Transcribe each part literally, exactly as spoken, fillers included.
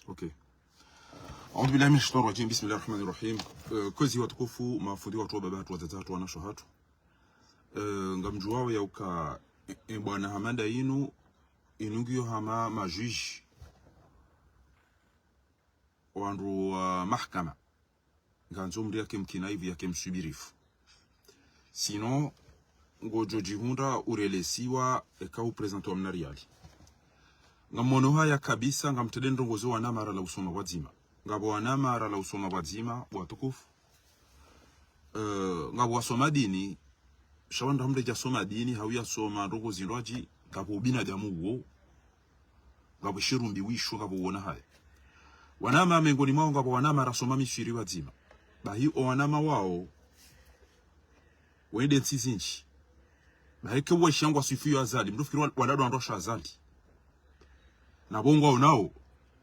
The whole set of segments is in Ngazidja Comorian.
Ok. Audhu billahi minash shaitani rajim. Bismillahi rahmani rahim. Eh, kwezi watukufu, mafundi watru, wababa hatru, wadzadze hatru, wanashe hatru. Eh, ngamdjuwao ya uka, e, e, bwana hama nda inu, inu ngiyo hama majuji, wandru wa mahakama. Ngandzo mndru yake mkina hivi yake msubirifu. Sinon, ngodjo djihundra urelesiwa eka uprezanti wa mna riali. Ngamono haya kabisa, ngamtrende ndrongo zo wanama ralawa usoma pvwadzima. Ngapvo wanama ralawa usoma pvwadzima, watukufu. Eh, ngapvo wasoma dini, sha wandru hamndru yadja soma dini, hau yasoma ndrongo zindrwadji, ngapvo ubinadamu uwo. Ngapvo shirumbi wisho ngapvo wona haya. Wanama mengoni mwawo ngapvo wanama rasoma Misri pvwadzima. Bahi o wanama wawo, wende ntsi zindji. Bahi ke wesha ngwaswifiyo Azali, mndru fikiri wa-, wandru wandrwasha Azali. Na pvo ngwaonao,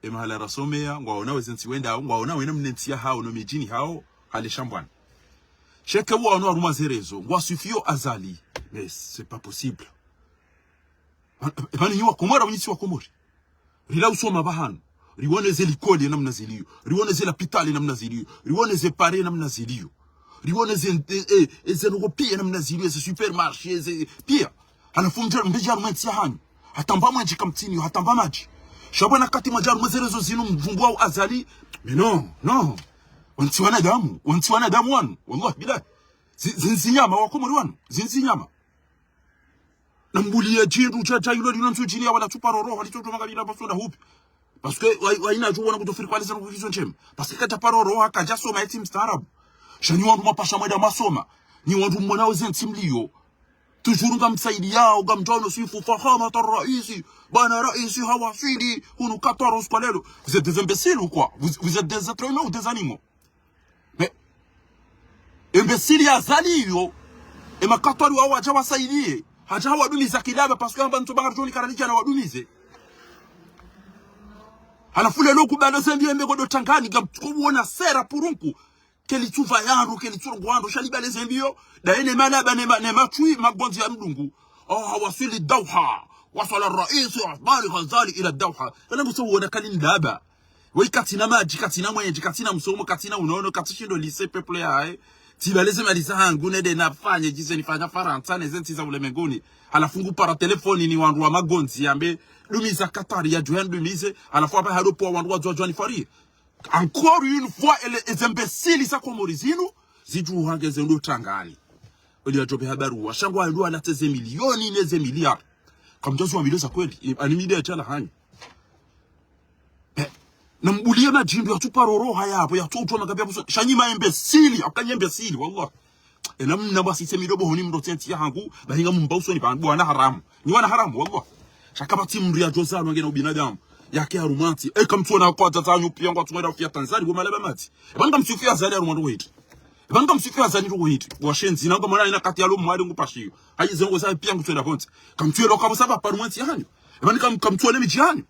e mahala rasomeya, ngwaonao eze ntsi wendao, ngwaonao ena mna ntsi yahao, no midjini hao, hale shambwana. Sha eka waono harumwa ze réseaux, ngwaswifiyo Azali. Mais c'est pas possible. Pvanu nyi wa Komori, pvanu nyi tsi wa Komori. Rilawa usoma pvahanu. Riwone ze likoli namna ziliyo. Riwone ze lapitali namna ziliyo. Riwone ze pare namna ziliyo. Riwone ze, e, e, e, ze ndroko piya namna ziliyo, ze supermarché, ze piya. Halafu mdja, mdja harumwa entsi yahanyu. Hata mba mwenje kamtsinayo, hata mba madji. Sha pvanu wakati mwadja harumwa ze réseaux zinu mvumbuwa Azali. Mais non, non. Wanu tsi wanadamu, wanu tsi wanadamu wanu. Wallahi billahi. Zi-, zi-, zinyama wa Komori wanu. Zi-, zinyama. Nambuliye djindru dja, dja ilo lilo ntsu djini ya wala tsu paro roho, hali tsu tsu manga bila pasonda hupi. Parce que wa, wa ina djo wona kutsofikiri kwa leza nukukizo ndjema. Parce que kadja paro roho, kadja soma eti mstaarabu. Sha nyi wandru mwapasha mwenda mwasoma. Nyi wandru mwona oze ntsi mliyo. Toujours ngamsaidiyao, ngamdjao no swifu, fahamat ar-raisi. Bwana raisi hawaswili, hunu Qatar usiku wa leo. Vous êtes des imbéciles ou quoi ? Vous, vous êtes des êtres humains ou des animaux ? Mais, imbécile ya Azali iyo, e makatwari wawo wadja wasaidiye, hadja hawadumiza kilaba, parce que hamba ntsu banga ridjoni karani djana wadumize. Halafu lelo kubalo zembi embe kodo tangani, ngamtsuko wona sera purunku, kelitsuva yandru, kelitsuro gwandru, sha libale zembi yo, daye ne malaba, ne ma-, ne matswi, magondzi ya mdungu. Oh, hawaswili Dauha, wasala raisi Azali ila Dauha. Kana mso wona kali ndaba. Weyi katsina madji, katsina mwenje, katsina msomo, katsina unono, katsishindo lise peuple yahe. Tsi baleze mali zahangu nende nafanye djize nifanya Farantsa neze ntsi za ulemenguni. Halafu ngupara telefoni ni wandru wa magondzi yambe dumiza Katari yadjo yandumize. Halafu hapvaha hado pvwa wandru wadjo wadjo wanifwari. Encore une fois, ele, eze mbesili za Komori zinu, zidjo hangeze ndo tangani. Oli yadjo pveha baruwa, sha ngwandru walatse ze miliyoni neze miliyari. Kamdjazi wa miliyoni za kweli, ani miliya djala hanyu. Pe, nambuliye madjimbi yatsu paro roha yapvo, yatsu utwa makapi yapvo, sha nyi ma imbesili, haka nyi imbesili, wallah. Ena mna basi se midobo honi mndro tsi entsi yahangu, bahi ngamumba usoni pvanu, bwana haramu. Nyi wana haramu, wallah. Sha kapvatsi mndru yadjo zalwa ngena ubinadamu. Yake harumwa ntsi. E, kamtsuona kwa dzadze hanyu piya ngwatsu mwenda ufiya Tanzania, bo malaba matsi. E, pvanu kamtsufiya Azali harumwa ndroko hindri. E, pvanu kamtsufiya Azali ndroko hindri. Washenzi, nanga mwana ina kati yalo mwali ngupashiyo. Hayi ze ndroko za piya ngutsuenda pvontsi. Kamtsuelo kapvo saba pvanu mwentsi yahanyu. E, pvanu kam-, kamtsuone midji yahanyu.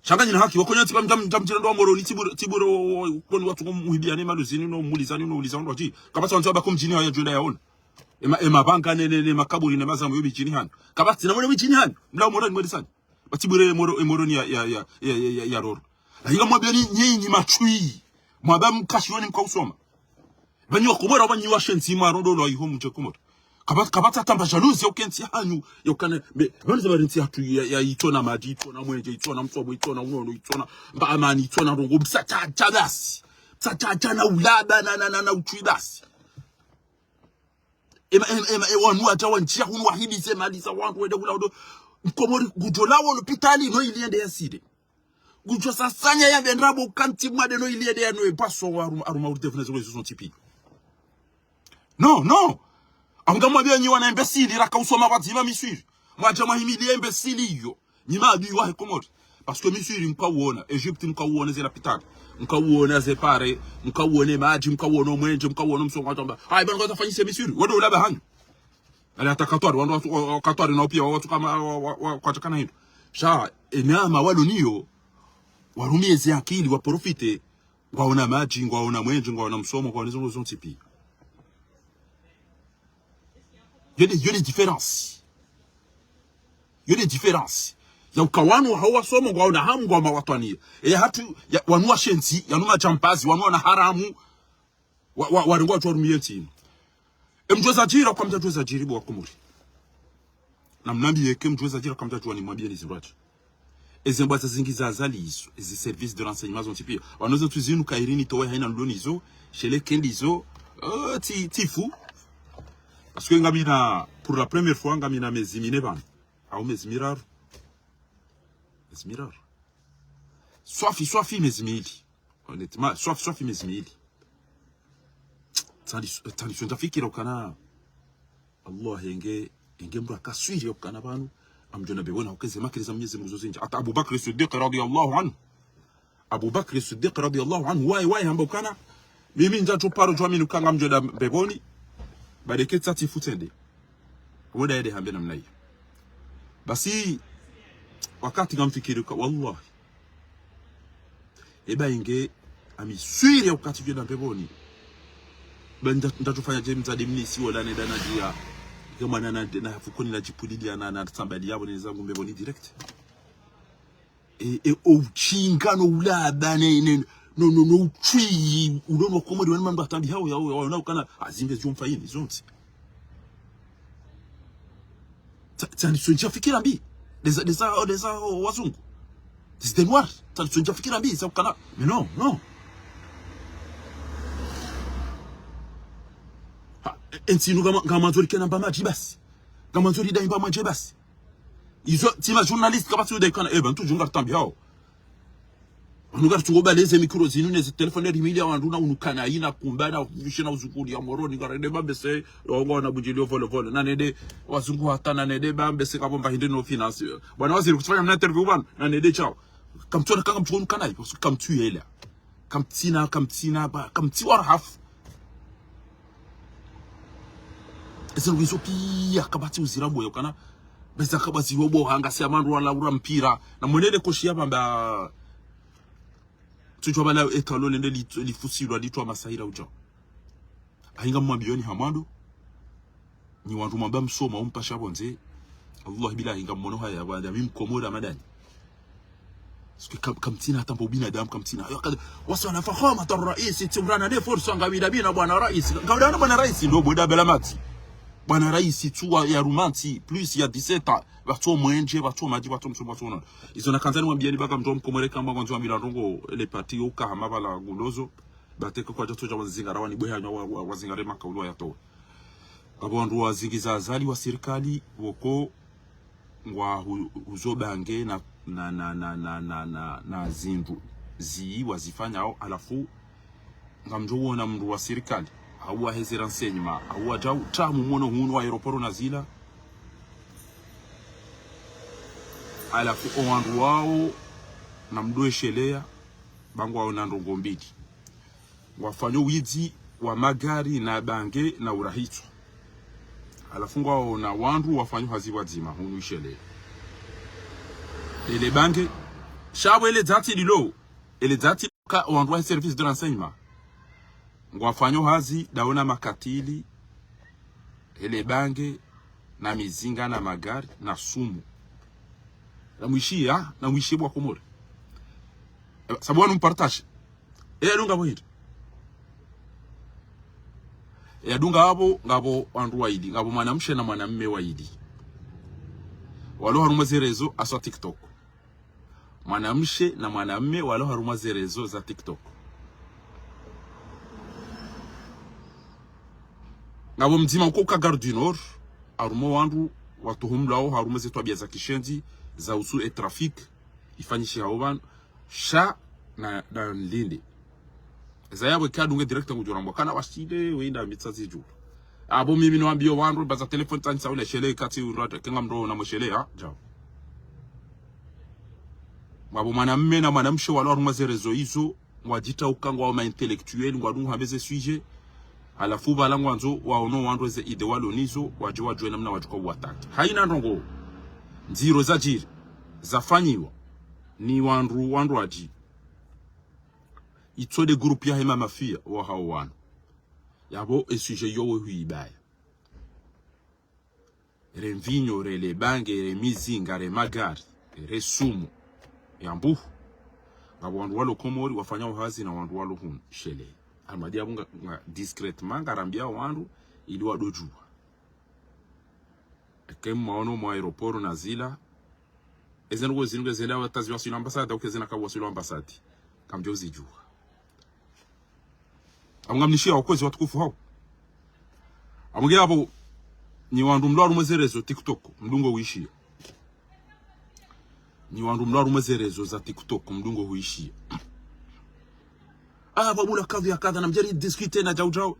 Sha nganyi na haki, wakonya tsi pvamdja, mdja mdjira ndo wa Moroni, tsi bure, tsi bure wo, wo, wo, kwani watsu ko muhibiya ne maluzini, no mulizani, no ulizani, ndo ati. Kapvatsi wandru wabaki mdjini hawa yadjo enda yaona. E ma, e mabanga ne, ne, ne makaburi ne mazamu yo midjini hanyu. Kapvatsi na mwone midjini hanyu. Mlawo Moroni mwelizani. Ba tsi bure Moro-, e Moroni ya, ya, ya roro. Lahi ngamwambiyani nyi, nyi matswi. Mwaba mkashiwoni mkausoma. Pvanu wa Komori, pvanu washenzi mwarondo lo iho mdje Komori. Kapva-, kapvatsi tamba jalousie ya uka entsi yahanyu, ya ukana, me, pvanu ze bari entsi yahatru ya, ya itsona madji, itsona mwenje, itsona msomo, itsona unono, itsona mba amani, itsona ndrongoo, msa djadja basi. Msa djadja na ulaba, na, na, na, na utswi basi. Ema, ema, ema, e wanu wadja wandjiya hunu wahibize mali za wandru wende hula wando. Mkomori ngudjo lawa lopitali no ili yende ya side. Ngudjo sasanya yambe ndrabo kantsi mwade no ili yende ya nowe paso wa arum-, aruma urute funa ziko izo zontsi piya. Non, non. Ngamwambiya nyi wana imbesili, raka usoma pvadzima Misri. Mwadja mwahimiliya imbesili iyo. Nyi maadui wahe Komori. Parce que Misri mkauona, Egypte mkauona ze lapitali. Mkauona ze pare, mkauona madji, mkauona mwenje, mkauona msomo wa tamba. Hayi, pvanu ngwatsu fanyise Misri, wado ulaba hanyu. Ale hata Katwari, wandru wa, wa, wa Katwari nao piya, wa, watsu kama, wa, wa, wa, kwatsu kana hindru. Sha, e nama walo nayo, warumiye ze akili, wa profite, ngwaona madji, ngwaona mwenje, ngwaona msomo, ngwaona zo ndrongoo zontsi piya. Yo nde, yo nde différence. Yo nde différence. Ya uka wanu hau wasomo ngwaona hamu ngwao mawatwaniya. E hatru, ya, wanu washenzi, yanu majambazi, wanu wana haramu, wa, wa, warengwa watru warumie ntsi inu. E mdjuwe zadjiri, uka mdjadjuwa zadjiri bo wakomori. Na mnambiye eka mdjuwe zadjiri, uka mdjadjuwa nimwambiye ni zindru adje. Eze mbwa za zingi za Azali izo, ezi service de renseignement zontsi piya. Wanu ze ntsu zinu kayiri nitowe haina ndrongoo izo, shele kendi izo, eh, tsi, tsi fu. Parce que ngamina, pour la première fois, ngamina mezi mine pvanu. Au mezi miraru. Mezi miraru. Swafi, swafi mezi mili. Honnêtement, swafi, swafi mezi mili. Tsandi, tsandi tsondja fikira ukana. Allah, enge, enge mdru akaswiri ukana pvanu. Ngamdjo ona mbepvoni, ukeze makiri za Mwenyezi Mungu zo zindji. Hata Abu Bakr Siddiq radiyallahu anhu. Abu Bakr Siddiq radiyallahu anhu, waye, waye hamba ukana. Mimi ndjatso paro djwamini uka ngamdjo enda mbepvoni. Bade ketsa tsi fu tsende. Woda yende hambe namna iyo. Basi, wakati ngamfikiri uka, wallahi. Eba inge, ami swiri ya ukati djwenda mbepvoni. Ba nda, ndatufanya dje mzade mnisi wala nenda nadjiya. Inge mwana na, na fukoni nadjipulili ya na, na tsambali yapvo nende zangu mbepvoni direct. E, e, o utshinga no ulaba ne, ne, no, no, no utswi, ulo no komori wani mamba tambi hao, yao, yao, na ukana, azinge zio mfayini, zontsi. Tsa, tsandi tsondja fikira mbi. Deza, deza, deza, o, wazungu. Des, des noirs. Tsandi tsondja fikira mbi, za ukana. Mais non, non. Ha, e, entsi inu ngama, ngamandzo rikena mba madji basi. Ngamandzo ridayi mba madji basi. Izo, tsi ma journaliste kapvatsi udayi ukana, eh, pvanu tu djunga tambi hao. Wanu ngari tsungo baleze mikro zinu ne ze telefone rimili ya wandru na unukana ina kumba na ufishe na uzunguli ya Moroni, ngarende mbapvese, yongo na budjili yo vole vole. Na nende, wazungu hata na nende, mbapvese kapvo mba hindri no finance. Bwana waziri, kutsifanya mna interview pvanu, na nende chao. Kamtsona kanga mtsuko nukana, parce que kamtsu yela. Kamtsina, kamtsina, ba, kamtsi warhafu. Eze ndrongoo izo piya, kapvatsi uzira mboyo kana. Beza kapvatsi yo bo hanga si amandru wala ura mpira. Na mwenele koshi ya pvamba. Tsudjwa pvala etalo lende li, lifusilwa litwa masahira udja. Ahinga mwambiyo ni hamwando. Ni wandru mwamba msoma umpasha pvondze. Allah bila hinga mwono haya pvanda mi mkomori madani. Parce que kam, kamtsina hata mbo binadamu kamtsina. Yo, ka, wasi wana fakhama ta raisi, tsi mrana ne force ngawida bina bwana raisi. Ngawida na bwana raisi, ndo bweda bela matsi. Bwana raisi, tsuwa ya rumanti, plus ya dix-sept ans. Pvatso mwenje, pvatso madji, pvatso msumba, pvatso nona. Izo nakandza nimwambiyeni baka mdru mkomori kamba ngwandzo wambila ndrongoo, le parti yo uka hama pvala ngundozo. Bateke kwadja tsodja wazingara wani bweha nyo wa, wa, wazingare makaulu wayatowe. Ngapvo wandru wazingiza Azali wa sirikali, woko ngwa hu, huzo bange na, na, na zindru zi wazifanyao, halafu ngamdjo wona mndru wa sirikali, hau wa heze renseignement, hau wa djau, ta mumwono hunu wa aéroport na zila. Halafu o wandru wao, namdowesheleya, ba ngwaona ndrongoo mbili. Ngwafanyo widzi wa magari na bange na urahitswa. Halafu ngwaona wandru wafanyo hazi pvwadzima hunu isheleya. Ele bange, sha pvo ele dzatsi lilo, ele dzatsi ka wandru wa service de renseignement. Ngwafanyo hazi daona makatili, ele bange, na mizinga na magari, na sumu. Namwishiye, namwishiye bo Wakomori. Eh, sabu wanu mpartage. Eh, yadunga pvo hindri. Eh, yadunga apvo, ngapvo wandru wayili, ngapvo mwanamshe na mwanamme wayili. Walo harumwa ze réseaux, haswa TikTok. Mwanamshe na mwanamme walo harumwa ze réseaux za TikTok. Ngapvo mdzima uko ka Gare du Nord, harumwa wandru watuhumlwao harumwa ze twabiya za kishenzi, za usu e trafic, ifanyishihao pvanu, sha na, na nlinde. Eza yapvo ika adunge direct ngudjo rambwa kana washinde, wenda mitsa zidju. Apvo mimi niwambiyo wandru, baza téléphone tsani sa ule shele, kati urata, kenga mndru na mweshele, ha, djao. Ngapvo mwanamme na mwanamshe walo harumwa ze réseaux izo, ngwadjita uka ngwao ma intellectuel, ngwadungu hambe ze sujet, halafu pvala ngwandzo waono wandru ze idée walo nizo, wadje wadjuwe namna wadjuka uwataki. Haina ndrongoo, ndziro zadjiri, zafanyiwa, ni wandru, wandru wadji. Itso de groupe ya hema mafia, wahao wanu. Yapvo e sujet yo we huibaya. Re mvinyo, re le bange, re mizinga, re magari, resumo ya mbuhu. Ngapvo wandru walo Komori wafanyao hazi na wandru walo hunu shele. Almadi yapvo nga, nga discrètement ngarambia wandru ili wadojua. Eke mwaono mwa aéroport na zila. Eze ndrongoo zinu ngezenda watazi waswili ambassade, au kezenda kabu waswili ambassade. Kamdjo uzijua. Apvo ngamnishia ukwezi watukufu hao. Apvo nge apvo, nyi wandru mlo harumwa ze réseaux TikTok, mdungo huishia. Nyi wandru mlo harumwa ze réseaux za TikTok, mdungo huishia. Ah, babula kadha ya kadha, namdjeri discuter na djau djau.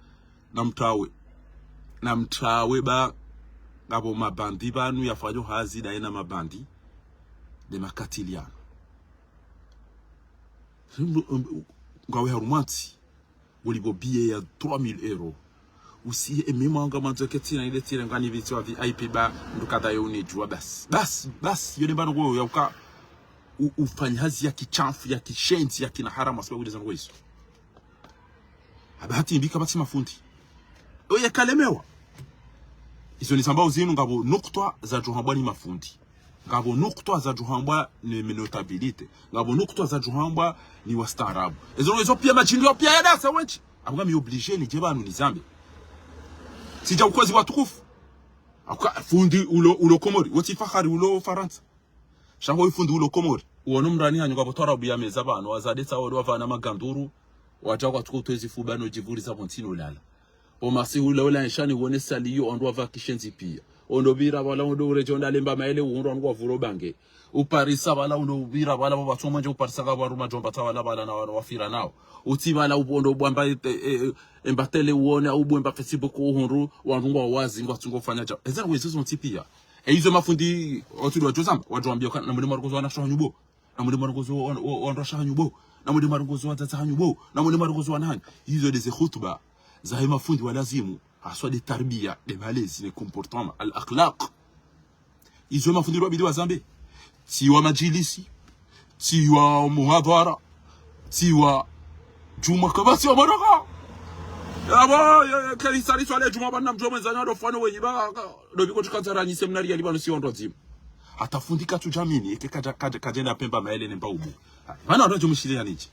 Namtrawe. Namtrawe ba, ngapvo mabandi pvanu yafanyo hazi daye na mabandi. Ne makatili yanu. Ngawe harumwa ntsi. Ulipvo billet ya trois mille euros. Usi e mimi wanga mandzo ke tsina ile tsina ngani vitsi wa V I P ba ndo kadha yo unijua basi. Basi, basi, yo ne mbano ngo ya uka u-, ufanya hazi ya kishamfu, ya kishenzi, ya kina haramu, asiba kudeza ngo iso. Aba hati mbika basi mafundi. Oye kalemewa. Izo nizambao zinu ngapvo nukutwa zadjo hambwa ni mafundi. Ngapvo nukutwa zadjo hambwa ni notabilité. Ngapvo nukutwa zadjo hambwa ni wastaarabu. Ezo, ezo pia madjindri yao pia yadasa wendji. Apvo ngami obligé nidje pvanu nizambe. Tsidja ukwezi watukufu. Aka fundi ulo, ulo Komori. Wotsi fahari ulo Farantsa. Sha ho ifundi ulo Komori. Uwono mrani hanyu ngapvo twarabu ya meza pvanu. Wazade tsawo ndo wapvana maganduru. Wadja kwatsuko utwezi fuba no djivuriza pvo ntsini ulala. Omasihu ula ula nshani uwone saliyo ondro wapva kishenzi pia. Ondo pvira pvala ondo uredje onda lemba maele uwondro wandru wavuro bange. Uparisa pvala ondo pvira pvala pvo pvatso mwendje uparisa kapvaru madjomba tsa pvala pvala na wano wafira nao. Utsi pvala upo ondo ubwamba e, e, e, embatele uwone au ubwemba Facebook uhundru wandru ngwa wazi ngwatsungo ufanya djao. Eze ndrongoo izo zontsi pia. E izo mafundi otsi ndo wadjo zamba, wadjo wambia kana, namwende mwarongozo wana sho hanyu bo. Namwende mwarongozo wa, wa, wa, wandru washe hanyu bo. Namwende mwarongozo wadzadze hanyu bo. Namwende mwarongozo wana hanyu. Izo ndeze hutuba. Zahe mafundi wa lazimu. Haswa nde tarbiya, nde malezi, nde comportement, al-akhlaq. Izo mafundi wabidi wazambe. Tsi wa madjilisi. Tsi wa muhadhara. Tsi wa djumwa kaba tsi wa baraka. Yabo, ya, ya, kali sali swale djumwa bana mdjomwe zanyo ndo fano wenyi ba, ka, ndo biko tsuka tsara nyi seminari ya libano si wandru wadzima. Hata fundi katsu djamini, eke kadja, kadja, kadjenda pemba maele ne mba ubu. Mana wandru wadjo mshile ya nidji.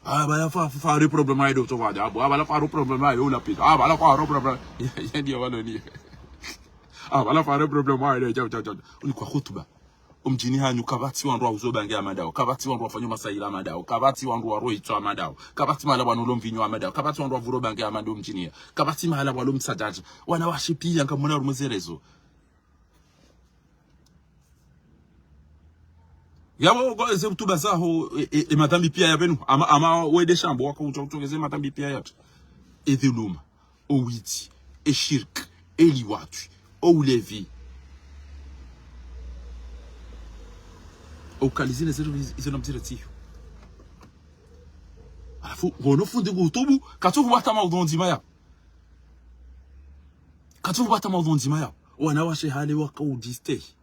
Ah, bala fa, fa, fa, re problème ayo, docteur Wade. Ah, bon, ah, bala fa, re problème ayo, ula pita. Ah, bala fa, re problème. Ye, ye, ndiyo walo ni. Ah, bala fa, re problème ayo, djau, djau, djau. Uni kwa hutuba. Omdjini hanyu, kapvatsi wandru wauzo bange ya madao. Kapvatsi wandru wafanyo masayila ya madao. Kapvatsi wandru warohitswa ya madao. Kapvatsi mahala wanu lo mvinyo ya madao. Kapvatsi wandru wavuro bange ya madao mdjini ya. Kapvatsi mahala walo msadjadja. Wana washe pia ngamwona harumwa ze réseaux. Yabo, go, eze hutuba zaho, e, e, e madhambi pia ya pvanu. Ama, ama wende shambo, waka utso, utso, eze madhambi pia yatru. E dhuluma, o witsi, e shirk, e liwatwi, o ulevi. O ukali zine zeru iz-, izo namzira tsiyo. Halafu, ngono fundi ngu hutubu, katsu hupvata maudhu ndzima yao. Katsu hupvata maudhu ndzima yao. Wana washe hale waka udjistehi.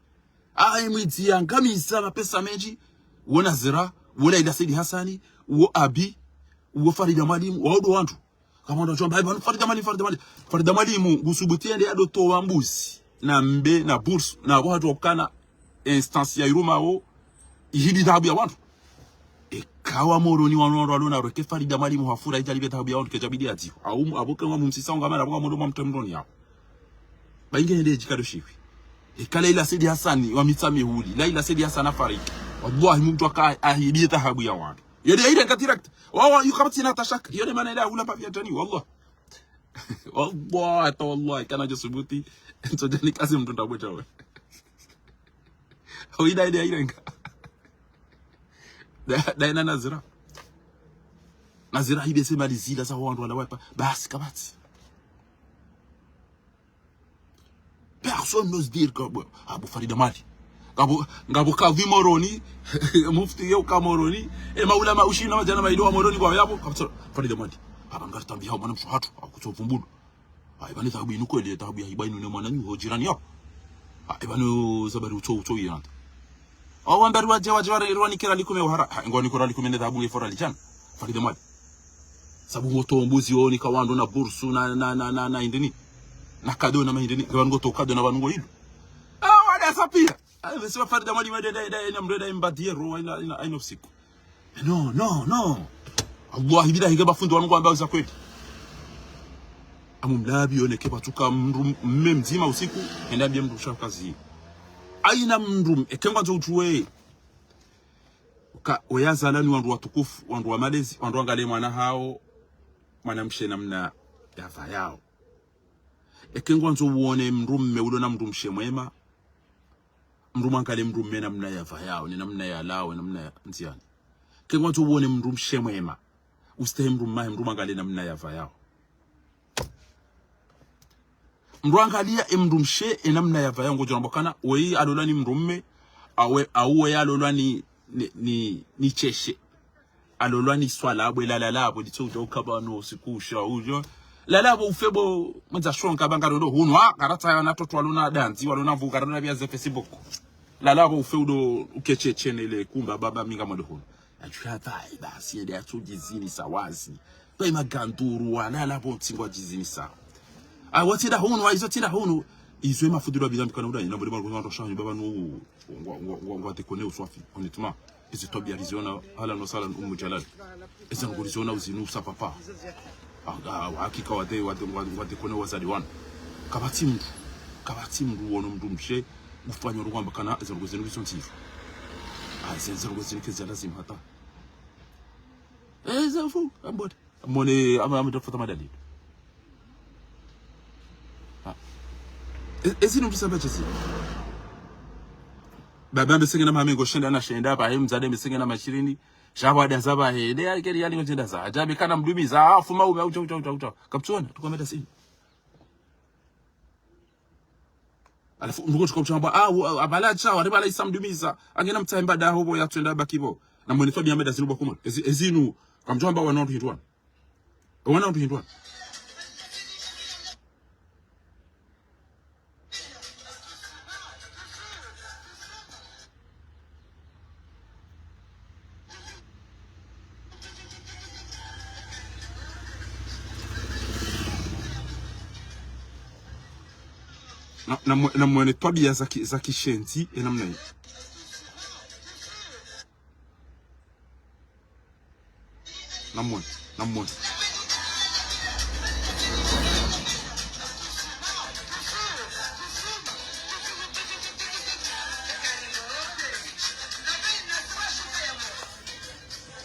Ayi mwidzi ya ngamisa mapesa mendji. Wo Nazira, wo Laila Said Hassani, wo Abi, wo Farida Mwalimu, wo ndo wandru. Kama ndo chomba, ayi pvanu Farida Mwalimu, Farida Mwalimu. Farida Mwalimu, ngusubuti yende yado towa mbuzi, na mbe, na bursu, na wandru wakana instance ya iruma wo, ihidi dhahabu ya wandru. Eka wa Moroni wanu wandru walona reke Farida Mwalimu hafura idjali be dhahabu ya wandru kedjabidi ya dziho. Au, abo ke wa mumsisa ungamana, abo wa Moroni wa mtemroni yao. Ba inge hende djikado shiwi. Eka Laila Said Hassani wa Mitsamihuli. Laila Said Hassani afariki. Wallahi, mumdru aka ahidi dhahabu ya wandru. Yende irenga direct. Wawa, yu kapvatsi na tashaka. Yende mana ile ahula pavya djani, wallah. Wallah, hata wallahi, kana djo subuti. Ntso djani kazi mdru ndabwe djawe. Hawida ide airenga. Da, da ina Nazira. Nazira hibese mali zila za wandru wala wapa. Basi kapvatsi. Personne n'ose dire que, bon, ah, bo Farida Mwali. Ngapvo, ngapvo kadhi Moroni, mufti yeuka Moroni, e maulama ushina madjana maili wa Moroni kwa yabo, kapvatsi Farida Mwali. Aba ngari tambi hao mwana msho hatru, akutso vumbulu. Ayi pvanu dhahabu inu kweli, dhahabu ya hiba inu ne mwananyu, ho jirani yao. Ayi pvanu zabari utso, utso yiranda. Awa mbari wadje, wadje, ware, rwanikira likume uhara. Ha, ngwanikira likume ne dhahabu nge fora lijana. Farida Mwali. Sabu ngoto mbuzi oni ka wandru na bursu na, na, na, na, na indini. Na kado na mahindini. Nge pvanu ngoto kado na pvanu ngo ilu. Ah, wada sapia. Ayi, basi wa Farida mwali wende, nda, nda, nda, mrenda mbadiero, ina, ina, ina usiku. No, no, no. Allah, ibida hige mafundi wanu ngwambao za kweli. Amu mlabi yoneke pvatsuka mndru mme mdzima usiku, hende ambie mndru sha kazi. Ayina mndru, eke ngwandzo udjuwe. Ka, weyazalwa ni wandru watukufu, wandru wa malezi, wandru wangalie mwana hawo, mwanamshe namna yapvayao. Eke ngwandzo uone mndru mme ulo na mndru mshe mwema, mndru mwangalie mndru mme namna yapvayao, ne namna yalao, namna ya ndziani. Eke ngwandzo uone mndru mshe mwema, ustehi mndru mmahe, mndru mwangalie namna yapvayao. Mndru angalia e mndru mshe e namna yapvayao ngodjo ramba kana, weyi alolwa ni mndru mme, awe, awe alolwa ni, ni, ni, ni sheshe. Alolwa ni swala, bwe lala lapvo, litso udja ukaba no usiku usha udjo. Lala pvo ufe bo, mwendza shonga ba ngarondo hunu, ha, karatsa ya na toto walona dandzi, walona mvu, karona pia ze Facebook. Lala pvo ufe udo, uke sheshe ne le kumba, baba mi ngamwendo hunu. Adjuha tayi, basi, yende yatso djizinisa wazi. Tayi maganduru, walala pvo ntsi ngwadjizinisa. Ah, watsinda hunu, wa izo tsinda hunu. Izo e mafundi wa bidhambi kana uda, ina mbuli mwa ngwa ndo shanyi, baba nu, ngwa, ngwa, ngwa, ngwa déconner uswafi, honnêtement. Izi twabiya riziona, ahlan wa sahlan, Ummu Jalal. Eza nguriziona uzinu usa papa. Ah, ah, wa hakika wade, wade, wade, wade kone wazali wanu. Kapvatsi mndru, kapvatsi mndru wono mndru mshe, ufanywa rukwamba kana, eza nguriziona ukiso ntsifu. Ah, eza, eza nguriziona kezi ya lazima hata. Eh, eza fu, ambode. Mone, ama, ama, tafuta madalili. Ah. E, ezi no msamba chezi. Baba mbe senge na mhamengo shenda na shenda, pvahe mdzadze mbe senge na mashirini. Sha pvwa daza pvahe, nde ya keri ya lingo shenda za. Adjabi kana mdrumiza, ah, fuma ume, uta, uta, uta, uta. Kapvtsona, tukometa sini. Halafu, mndru kutsuka utsamba, ah, u-, ah, apvala tsa, wari pvala isa mdrumiza. Angena mtsahe mba daho pvo ya tswenda baki pvo. Na mwene twabiya meda zinu pvo Komori. Ezi, ezinu, kamdjwamba wana wandru hindru wanu. Wana wandru hindru wanu. Na, na mwe-, na mwene twabiya za ki-, za kishenzi, e namna yi. Na mwone, na mwone.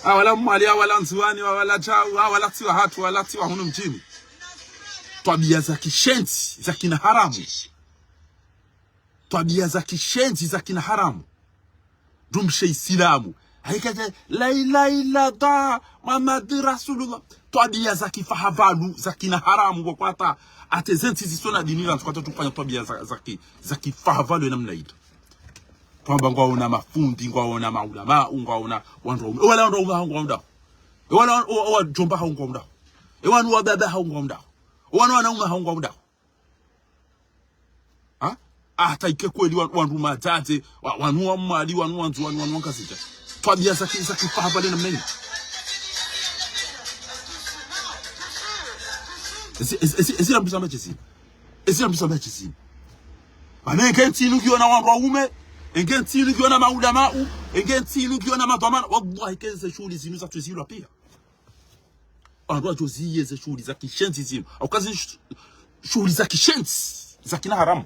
Ah, wala Mwali, ah, wala Ndzuwani, ah, wala Djau, ah, wala tsi wahatru, wala tsi wa hunu mdjini. Twabiya za kishenzi, za kina haramu. Twabiya za kishenzi, za kina haramu. Mdrumshe Isilamu. Haikete, la ilaha illallah, Muhammad Rasulullah. Twabiya za kifahabalu, za kina haramu, wakwata. Ate zentsi zisona dini la, wakwata tufanya twabiya za, za ki-, za kifahabalu namna ita. Twamba ngwaona mafundi, ngwaona maulamau, ngwaona wandru waume. E wala wandru waume hao ngwaondaho. E wala wa-, wa-, wadjomba hao ngwaondaho. E wanu wababa hao ngwaondaho. E wanu wanaume hao ngwaondaho. Ha? Hata ike kweli wa-, wandru madzadze, wa-, wanu wa Mwali, wanu wa Ndzuwani, wanu wa Ngazidja. Twabiya za ki-, za kifahabalu namna yi. Ezi, ezi, ezi, ezi rambi zamba chezi. Ezi rambi zamba chezi. Mana enge ntsi inu ngiona wandru waume, enge ntsi inu ngiona maulamau, enge ntsi inu ngiona madhwamana. Wallahi, keze shughuli zinu zatsu zilwa piya. Wandru wadjo ziye ze shughuli za kishenzi zinu. Au kazi shu-, shughuli za kishenzi, za kina haramu.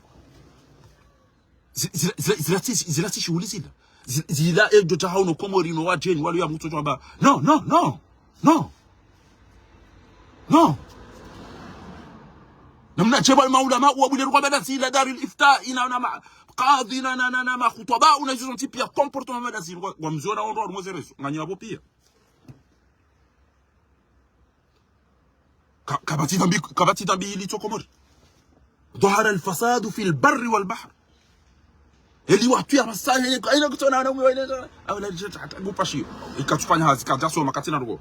Zi-, zila, zila, zila tsi, zila tsi shughuli zila. Zi-, zila e ndo tsaha uno Komori no wadjeni, walo ya mutso tshwamba. No, no, no. No. No. Namna dje pvwa maulamau wabule ruka mada zila, Darul Ifta, ina na ma-, kadhi na, na, na, na makhutwaba, una izo zontsi piya comportement mada zila, wa, wa mziona wandru wa rumo zerezo, nganyi wapvo piya. Ka-, kapvatsi dhambi, kapvatsi dhambi ilitso Komori. ظهر الفساد في البر والبحر. Eli wandru ya masa, eli, eli kutona na mwe, eli, au la jeta, hata kupashiyo. Ikatsufanya hazi, kadjasoma, katsina rugo.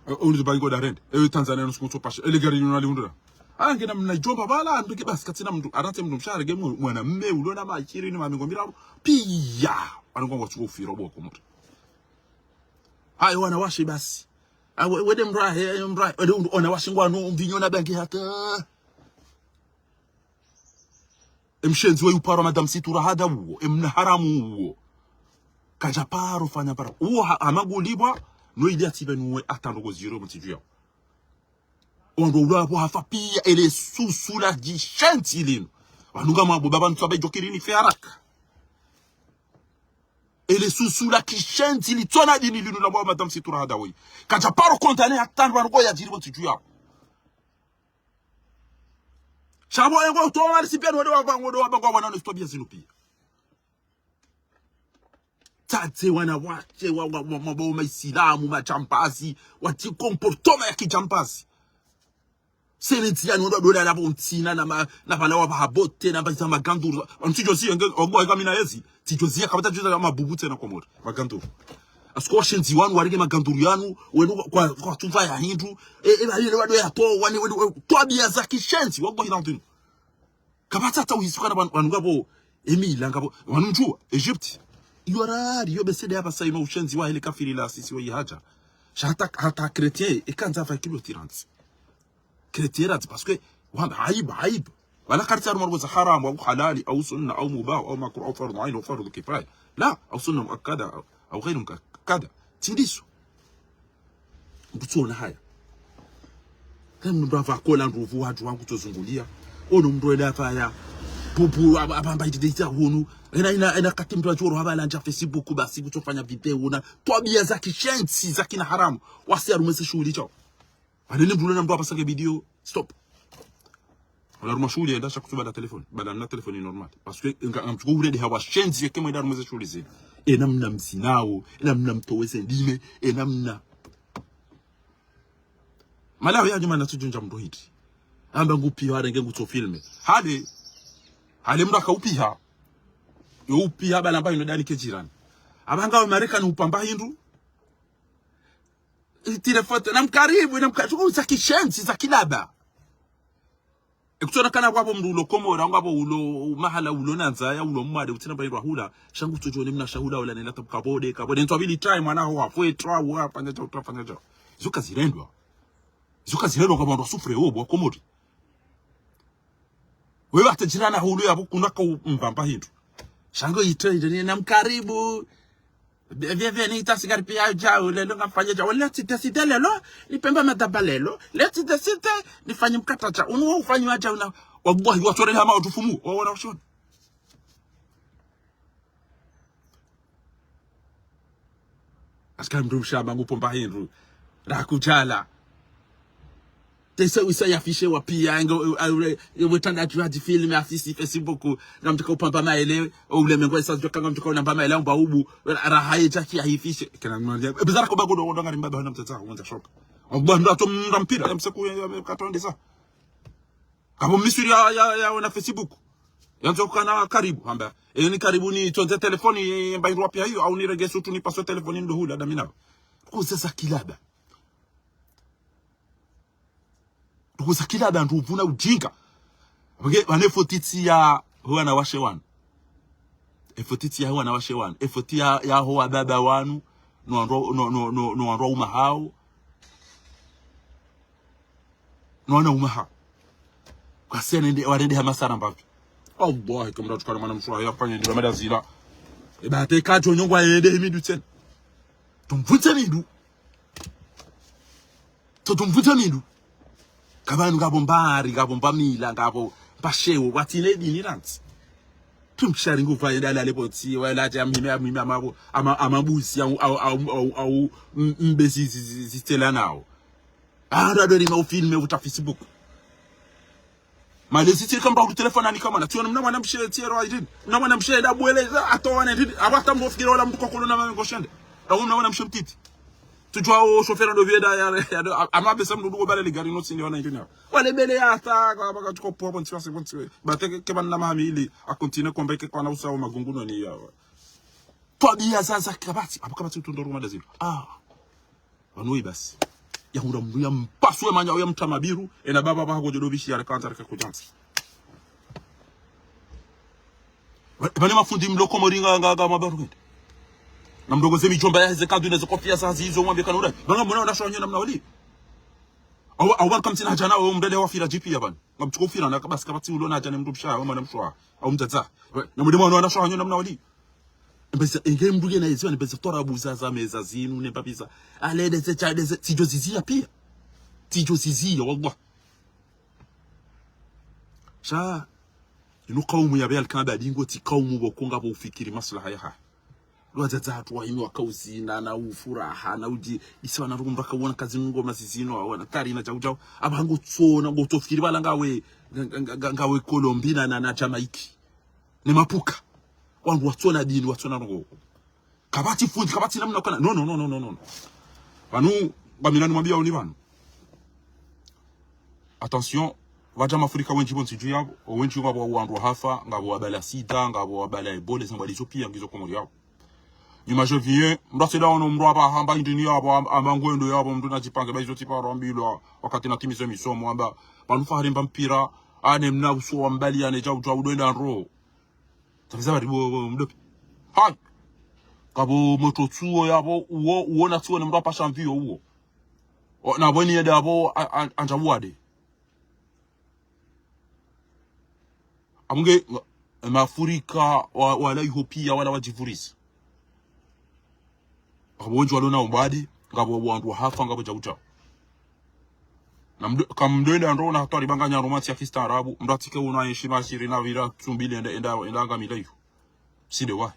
E, uli bango darende. E, Tanzania nusu kutsupasha. Eli gari yuna liundra. Ange namna djomba pvala, anduki basi, katsina mndru, aratse mndru mshahara, ge mwe-, mwanamme, ulona mashirini, mamengo miraru. Piya. Anongo ngwatsuko ufiro bo Komori. Hayi, wanawashe basi. Ah, we-, wede mrahe, mrahe. Wede undu, wanawashe ngwanu, mvinyo na bangi hata. Emshenzi we uparo Madame Situra Hada uwo, emna haramu uwo. Kadja paro fanya para. Uwo ha-, hamagulibwa, no ili atsibe nuwe atando ko ziro mtsidju yao. Wandru ulapvo hafa piya ele susu la djishenzi linu. Wanu ngamwambo baba ntsu abe djokiri ni fe haraka. Ele susu la kishenzi litsona dini linu la mwa Madame Situra Hada woyi. Kadja paro condamné hata wanu ko yadjiri wo ntsidju yao. Sha bo engo utowa wali sipeni wode wapangwa, wode wapangwa wana no stop ya zinu piya. Tsatse wana watshe wa, wa, wa, wa, wa, maisilamu, madjambazi, watsi comportement ya kidjambazi. Sene ntsi yanu ndo dola la bontsina na ma, na bala wa bahabote, na baza maganduru. Ntsidjo ziya nge, ogo eka mina yezi. Ntsidjo ziya kapvatsa djuza ya mabubu tsena Komori. Maganduru. Asko washenzi wanu, warenge maganduru yanu, wenu kwa, kwa tuva ya hindru. E, e, ba yele wado ya to, wani, wenu, wenu, twabiya za kishenzi, wago hina ntinu. Kapvatsa hata uhisi kana wanu, wanu ngapvo, emila ngapvo, wanu mdjuwa, Egypte. Iyo rari, iyo besede hapvasa ino ushenzi wa hele kafiri la sisi wa ihadja. Sha hata, hata chrétien, ekandza fa kilo tirantsi. Chrétien rantsi, parce que, wamba, haib, haib. Wala kartsi harumwa za haramu, au halali, au sunna, au mubah, au makruh, au fardhu ain, au fardhu kifaya. La, au sunna muakkada, au, au ghairu muakkada. Tsi ndiso. Ngutsona haya. Kana mndru apva kola ndrovu wadju wangu tsozunguliya. Ono mndru ele apvaya. Pupu, aba-, abamba iti deita hunu. Ena, ena, ena kati mndru adjoro haba landja Facebook basi kutsofanya video na. Twabiya za kishenzi, za kina haramu. Wasi harumwa ze shughuli shao. Anene mndru na mndru apvasa nge video. Stop. Wala harumwa shughuli yenda sha kutsu bala téléphone. Bala na téléphone normal. Parce que nga, ngamtsuko ule de hawa shenzi yeke mwenda harumwa ze shughuli zinu. Ena mna mzinao, ena mna mtoweze ndime, ena mna. Malawi ya nyuma na tsudjundja mndru hindri. Amba ngupiha, harenge ngutso filme. Hale, hale mndru aka upiha. Yo upiha bala mba ino dani ke jirani. Abanga wa Marekani upamba hindru. Itire foto, na mkaribu, na mkaribu, za kishenzi, za kilaba. Ekutsona kana kwapvo mndru ulo Komori, ngapvo ulo mahala ulo nandzaya, ulo mwade, utsina mba indru ahula, sha ngutsodjone mna shahula ula nela tabu kabode, kabode, ntsu abili time, mwana ho, afwe, tra, wa, fanya djao, tra, fanya djao. Zuka zirendwa. Zuka zirendwa kwa wandru wa souffre, wo, wa Komori. Wewe hata jirani hulu ya buku naka u-, mbamba hindru. Sha ngo ito hindru ni na mkaribu. Be-, vye, vye, ni ita sigari piya djao, lelo ngafanya djao. Leo tsi décidé lelo, ni pemba madaba lelo. Leo tsi décidé, ni fanyi mkata djao. Unu wa ufanyi wa djao na. Wallahi, watsore hama watufumu. Wa wana ushoni. Aska mndru mshamba ngupo mba hindru. Rakudjala. Tese wisa ya affiché wa piya, nge, e, e, e, wetanda dju hadji filme affiché Facebook, ngamtsuka upamba maele, ule mengo isa djoka ngamtsuka unamba maele, amba ubu, ra-, raha ye djaki ya affiché. Kena mndru, e, bizarre ko bago ndo, ndo ngari mbaba hana mtata, wandza shoka. Amba ndo ato mndru mpira, ya mseku ya, ya, katondesa. Kabo misuri ya, ya, ya, wana Facebook. Yandzo kana karibu, hamba. E, ni karibu ni tsondze telefoni, e, mba indru wa piya iyo, au ni rege sutu ni paswe telefoni ndo hula, damina. Kuze za kilaba. Kuze za kilaba, ndru uvuna ujinga. Wage, wane fotitsi ya wana washe wanu. E fotitsi ya wana washe wanu. E foti ya, ya ho wababa wanu. No wandru, no, no, no, no wandru wa uma hao. No wana uma hao. Kwasi anende, wanende hama sana mbapvi. Allah, kamra tukana mwana mswa ya fanya ndila mada zila. E ba te kadjo nyongwa yende himidu tsena. Tumvutse mindu. To tumvutse mindu. Kabanu ngapvo mbari, ngapvo mbamila, ngapvo mbashewo, watsine dini rantsi. Tumshari nguva yenda lale potsi, wala ati amhime, amhime amabo, ama, amabusi, au, au, au, au, au, m-, mbe zi, zi, zi, zitsela nao. Ara dori ma ufilme uta Facebook. Malezi tsiri kamba utelefona ni kama na. Tsiona mna mwana mshe, tsiero aidini. Mna mwana mshe, da bwele, za, atowa ne dini. Aba hata mbo fikira wala mndru kokolo na mame ngoshende. Au mna mwana mshe mtiti. Tsudjuwa o shofera ndo vyeda ya, ya, ya, ama besa mndru duko bale ligari no tsindi wana injini. Wale bele ya hata, kwa baka tuko po, bonsi wase, bonsi we. Bateke, keba na mahamili, a continue kombe ke kwa na usa o magunguno ni ya. Twabiya za, za kabati, abu kabati utundo ruma dazilo. Ah. Wanu ibasi. Ya hura mndru ya mpaswe manya, ya mtamabiru, ena baba baha kodjo dobishi ya lekandza reka kudjansi. Ba-, bane mafundi mlo Komori nga, nga, nga mabaru kende. Na mdogo ze midjomba ya ze kandu na ze kofia za zizo mwambe kanura. Banga mwana wana shonyo na mna wali. Au, au banga mtsina hadjana, au mdele wa fira G P ya bana. Ngamtsuko ufira na kabasi kapvatsi ulo na hadja ne mndru mshe, we mwana mshe, au mdzadze. We, na mwende mwana wana mshe hanyu namna wali. Mbeza, enge mndru ngena yeziwa, ne mbeza twarabu za, za meza zinu, ne mbabiza. Ale, deze, tsa, deze, tsidjo ziziya pia. Tsidjo ziziya, wallah. Sha, inu kaumu ya Bel Kamba dingo, tsi kaumu bo kunga bo ufikiri maslaha yaha. Wadzadze hatru wahimi wakauzina, na ufuraha, na udji, isa wana rukumba kawona kazi ngoma zizino, wana kari na djau djau. Aba hangu tsona, ngo tofikiri bala ngawe, nga-, nga-, nga-, ngawe Colombie na, na, na Jamaïque. Ne mapuka. Wandru watsona dini, watsona rongo. Kapvatsi fundi, kapvatsi namna ukana. No, no, no, no, no, no. Pvanu, ba mi nani mwambia uni pvanu. Attention, wadja Mafrika wendji pvo ntsi dju yapvo, o wendji ngapvo wandru wahafa, ngapvo wabala sida, ngapvo wabala Ebola, ze mbali zo pia ngizo Komori yapvo. Nyuma je viens, mndru aseda ono mndru apvaha amba indrini yapvo, am-, amba ngwendo yapvo, mndru nadjipange, ba izo tsi paro ambilwa, wakati natimize misomo, amba, pvanu fahari mba mpira, ane mna uso wa mbali, ane djau djau, udo enda ndro. Tafiza bari bo, bo, mdopi. Hai. Ngapvo moto tsuo yapvo, uo, uo na tsuo ne mndru apasha mvio uo. O, na bweni yede yapvo, a, a, andja uwade. Amunge, nga-, Mafrika, wa, wala iho pia, wala wadjivurizi. Ngapvo wendji walo na umbadi, ngapvo wandru wahafa, ngapvo djau djau. Na mdo-, kamdo enda ndro na hatwari banga nyaro mantsi ya kistaarabu, mndru atsike uno ayenshi mashiri na vira tsumbi le enda, enda, enda angamila iho. Sinde wahe.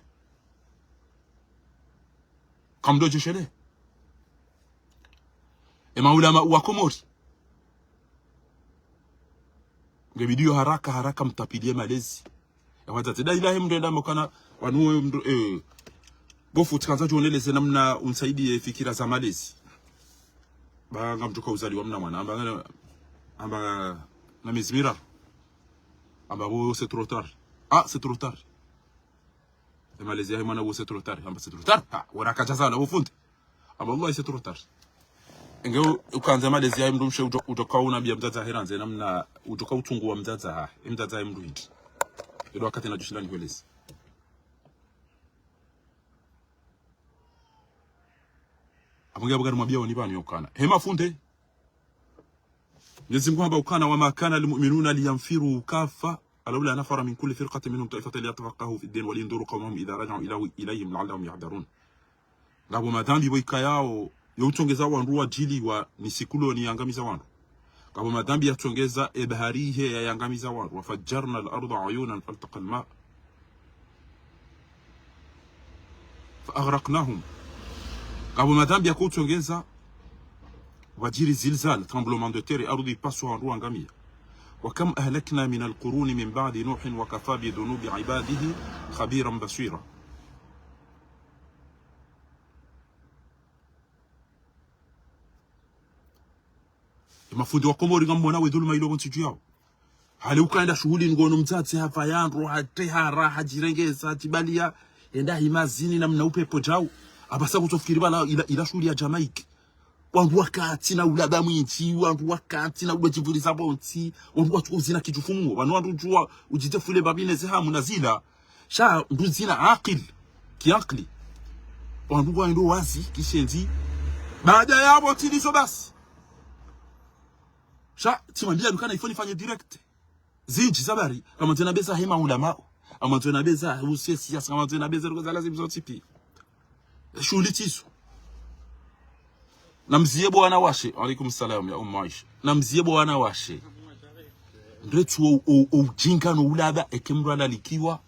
Kamdo djeshele. E maulama wa Komori. Nge bidiyo haraka, haraka mtapilie malezi. Ya wadzadze. Da ilahi mndru enda mokana, wanu we mndru, eh, bofu tsikandza djoneleze namna unsaidiye fikira za malezi. Ba ngamdjoka uzaliwa mna mwana. Amba, amba, na mezi mira. Amba bo c'est trop tard. Ah, c'est trop tard. E malezi yahe mwana bo c'est trop tard. Amba c'est trop tard. Ha, wara kadjazana bo fundi. Amba wallahi c'est trop tard. Enge u-, ukandza malezi yahe mndru mshe udjo-, udjoka unambia mdzadze hahe randze namna udjoka utungu wa mdzadze hahe. E mdzadze hahe mndru hindri. Ndo wakati nadjushinda nihweleze. Amunge abugari mwambia woni pvanu yokana. He mafunde. Mwenyezi Mungu hamba ukana, وما كان المؤمنون لينفروا كافة، فلولا نفر من كل فرقة منهم طائفة ليتفقهوا في الدين ولينذروا قومهم إذا رجعوا إلى-، إليهم لعلهم يحذرون. Ngapvo madhambi pvo ikayao, yo utsongeza wandru wadjiliwa ni siku lo ni yangamiza wandru. Ngapvo madhambi yatsongeza e bahari ihe yayangamiza wandru. وفجرنا الأرض عيونا فالتقى الماء فأغرقناهم. Ngapvo madhambi yako utsongeza, wadjiri zilzal, tremblement de terre, ardhi ipaswa wandru wangamia. وكم أهلكنا من القرون من بعد نوح وكفى بذنوب عباده خبيرا بصيرا. E mafundi wa Komori ngamwona we dhuluma ilo pvo ntsi dju yao. Hale ukaenda shuhuli ngono mdzadze hapva yandro, hatehara, hadjirengeza, hadjibalia, enda himazini namna upepvo djau. Apvasa kutsofikiri pvala ila, ila shuhuli ya Jamaïque. Wandru wakati na ulaba mwindji, wandru wakati na ulo djivuriza pvontsi, wandru watsu uzina kidjufumu, wanu wandru djuwa, udjite fule babine ze hamu na zila. Sha mndru zina akili, kiakili. Wandru ngwaindo wazi, kishenzi. Baada yapvo tsi ndizo basi. Sha, tsimwambia dukana ifo nifanye direct. Zindji za bari, kamwandzo na beza hema ulamao. Kamwandzo na beza usiye siasa, kamwandzo na beza luko za lazimu zontsi pia. Shuhuli tsizo. Namzie bo wanawashe. Wa alaikum salam ya Umma Aisha. Namzie bo wanawashe. Ndretsu o, o, o ujinga no ulaba, eke mndru alalikiwa.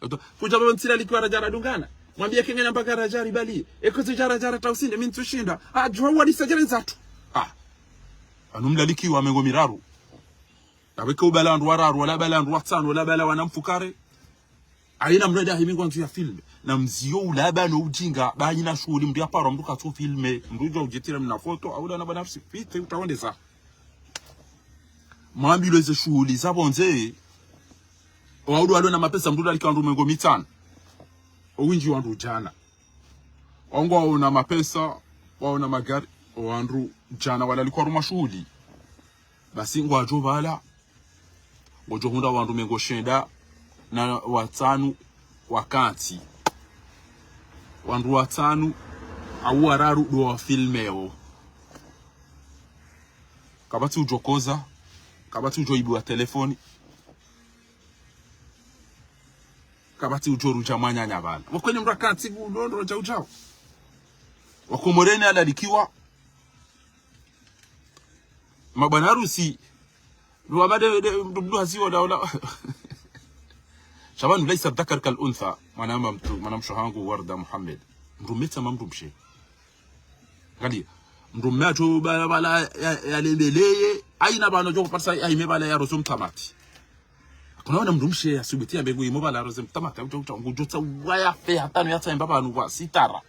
Oto, kudja pvo ntsi lalikiwa radja radungana. Mwambie kengena mpaka radja ribali. Eko tsi dja radja rata usinde, mi ntsushinda. Ah, djuwa wali sajere ndzatu. Ah. Anu mlalikiwa mengo miraru. Apveke ubala wandru wararu, wala bala wandru watsano, wala bala wana mfukare. Haina mndru eda himi ngwandzo ya filme. Namzio ulaba no ujinga, ba haina shuhuli mndru ya paro mndru katso filme, mndru djuwa udjitire mna foto, au la na banafsi, pite utaondeza. Mwambilwe ze shuhuli za pvondze, o wandru walo na mapesa mndru lalikwa wandru mengo mitsano. O windji wandru djana. Wandru walo na mapesa, walo na magari, o wandru djana walalikwa harumwa shuhuli. Basi ngwadjo pvala, ngodjo hundra wandru mengo shenda na watsanu wakantsi. Wandru watsanu au wararu ndo wafilmeo. Kapvatsi udjo koza, Kapvatsi udjo ibiwa telefoni. Kapvatsi udjo rudja mwananya pvanu. Wakwene mdru akantsi ku ndo ndo djau djau. Wakomoreni alalikiwa. Mabwana harusi. Ndo wabade, de, mdru, mdru haziwa, wala, wala. Shabani, laysa dhakar kal untha. Mwanama mtu, mwanamshe hangu Warda Mohamed. Mdru mme tsi hama mdru mshe. Ngaliya. Mdru mme atso bala bala ya, ya lembeleye. Hayina pvanu djo parisa ya hime bala ya rozo mtamati. Kuna wana mdru mshe ya subuti yambe ngu himo bala ya rozo mtamati. Utsa, utsa, ngudjo tsa waya fe hata no ya tsa himba pvanu wa sitara.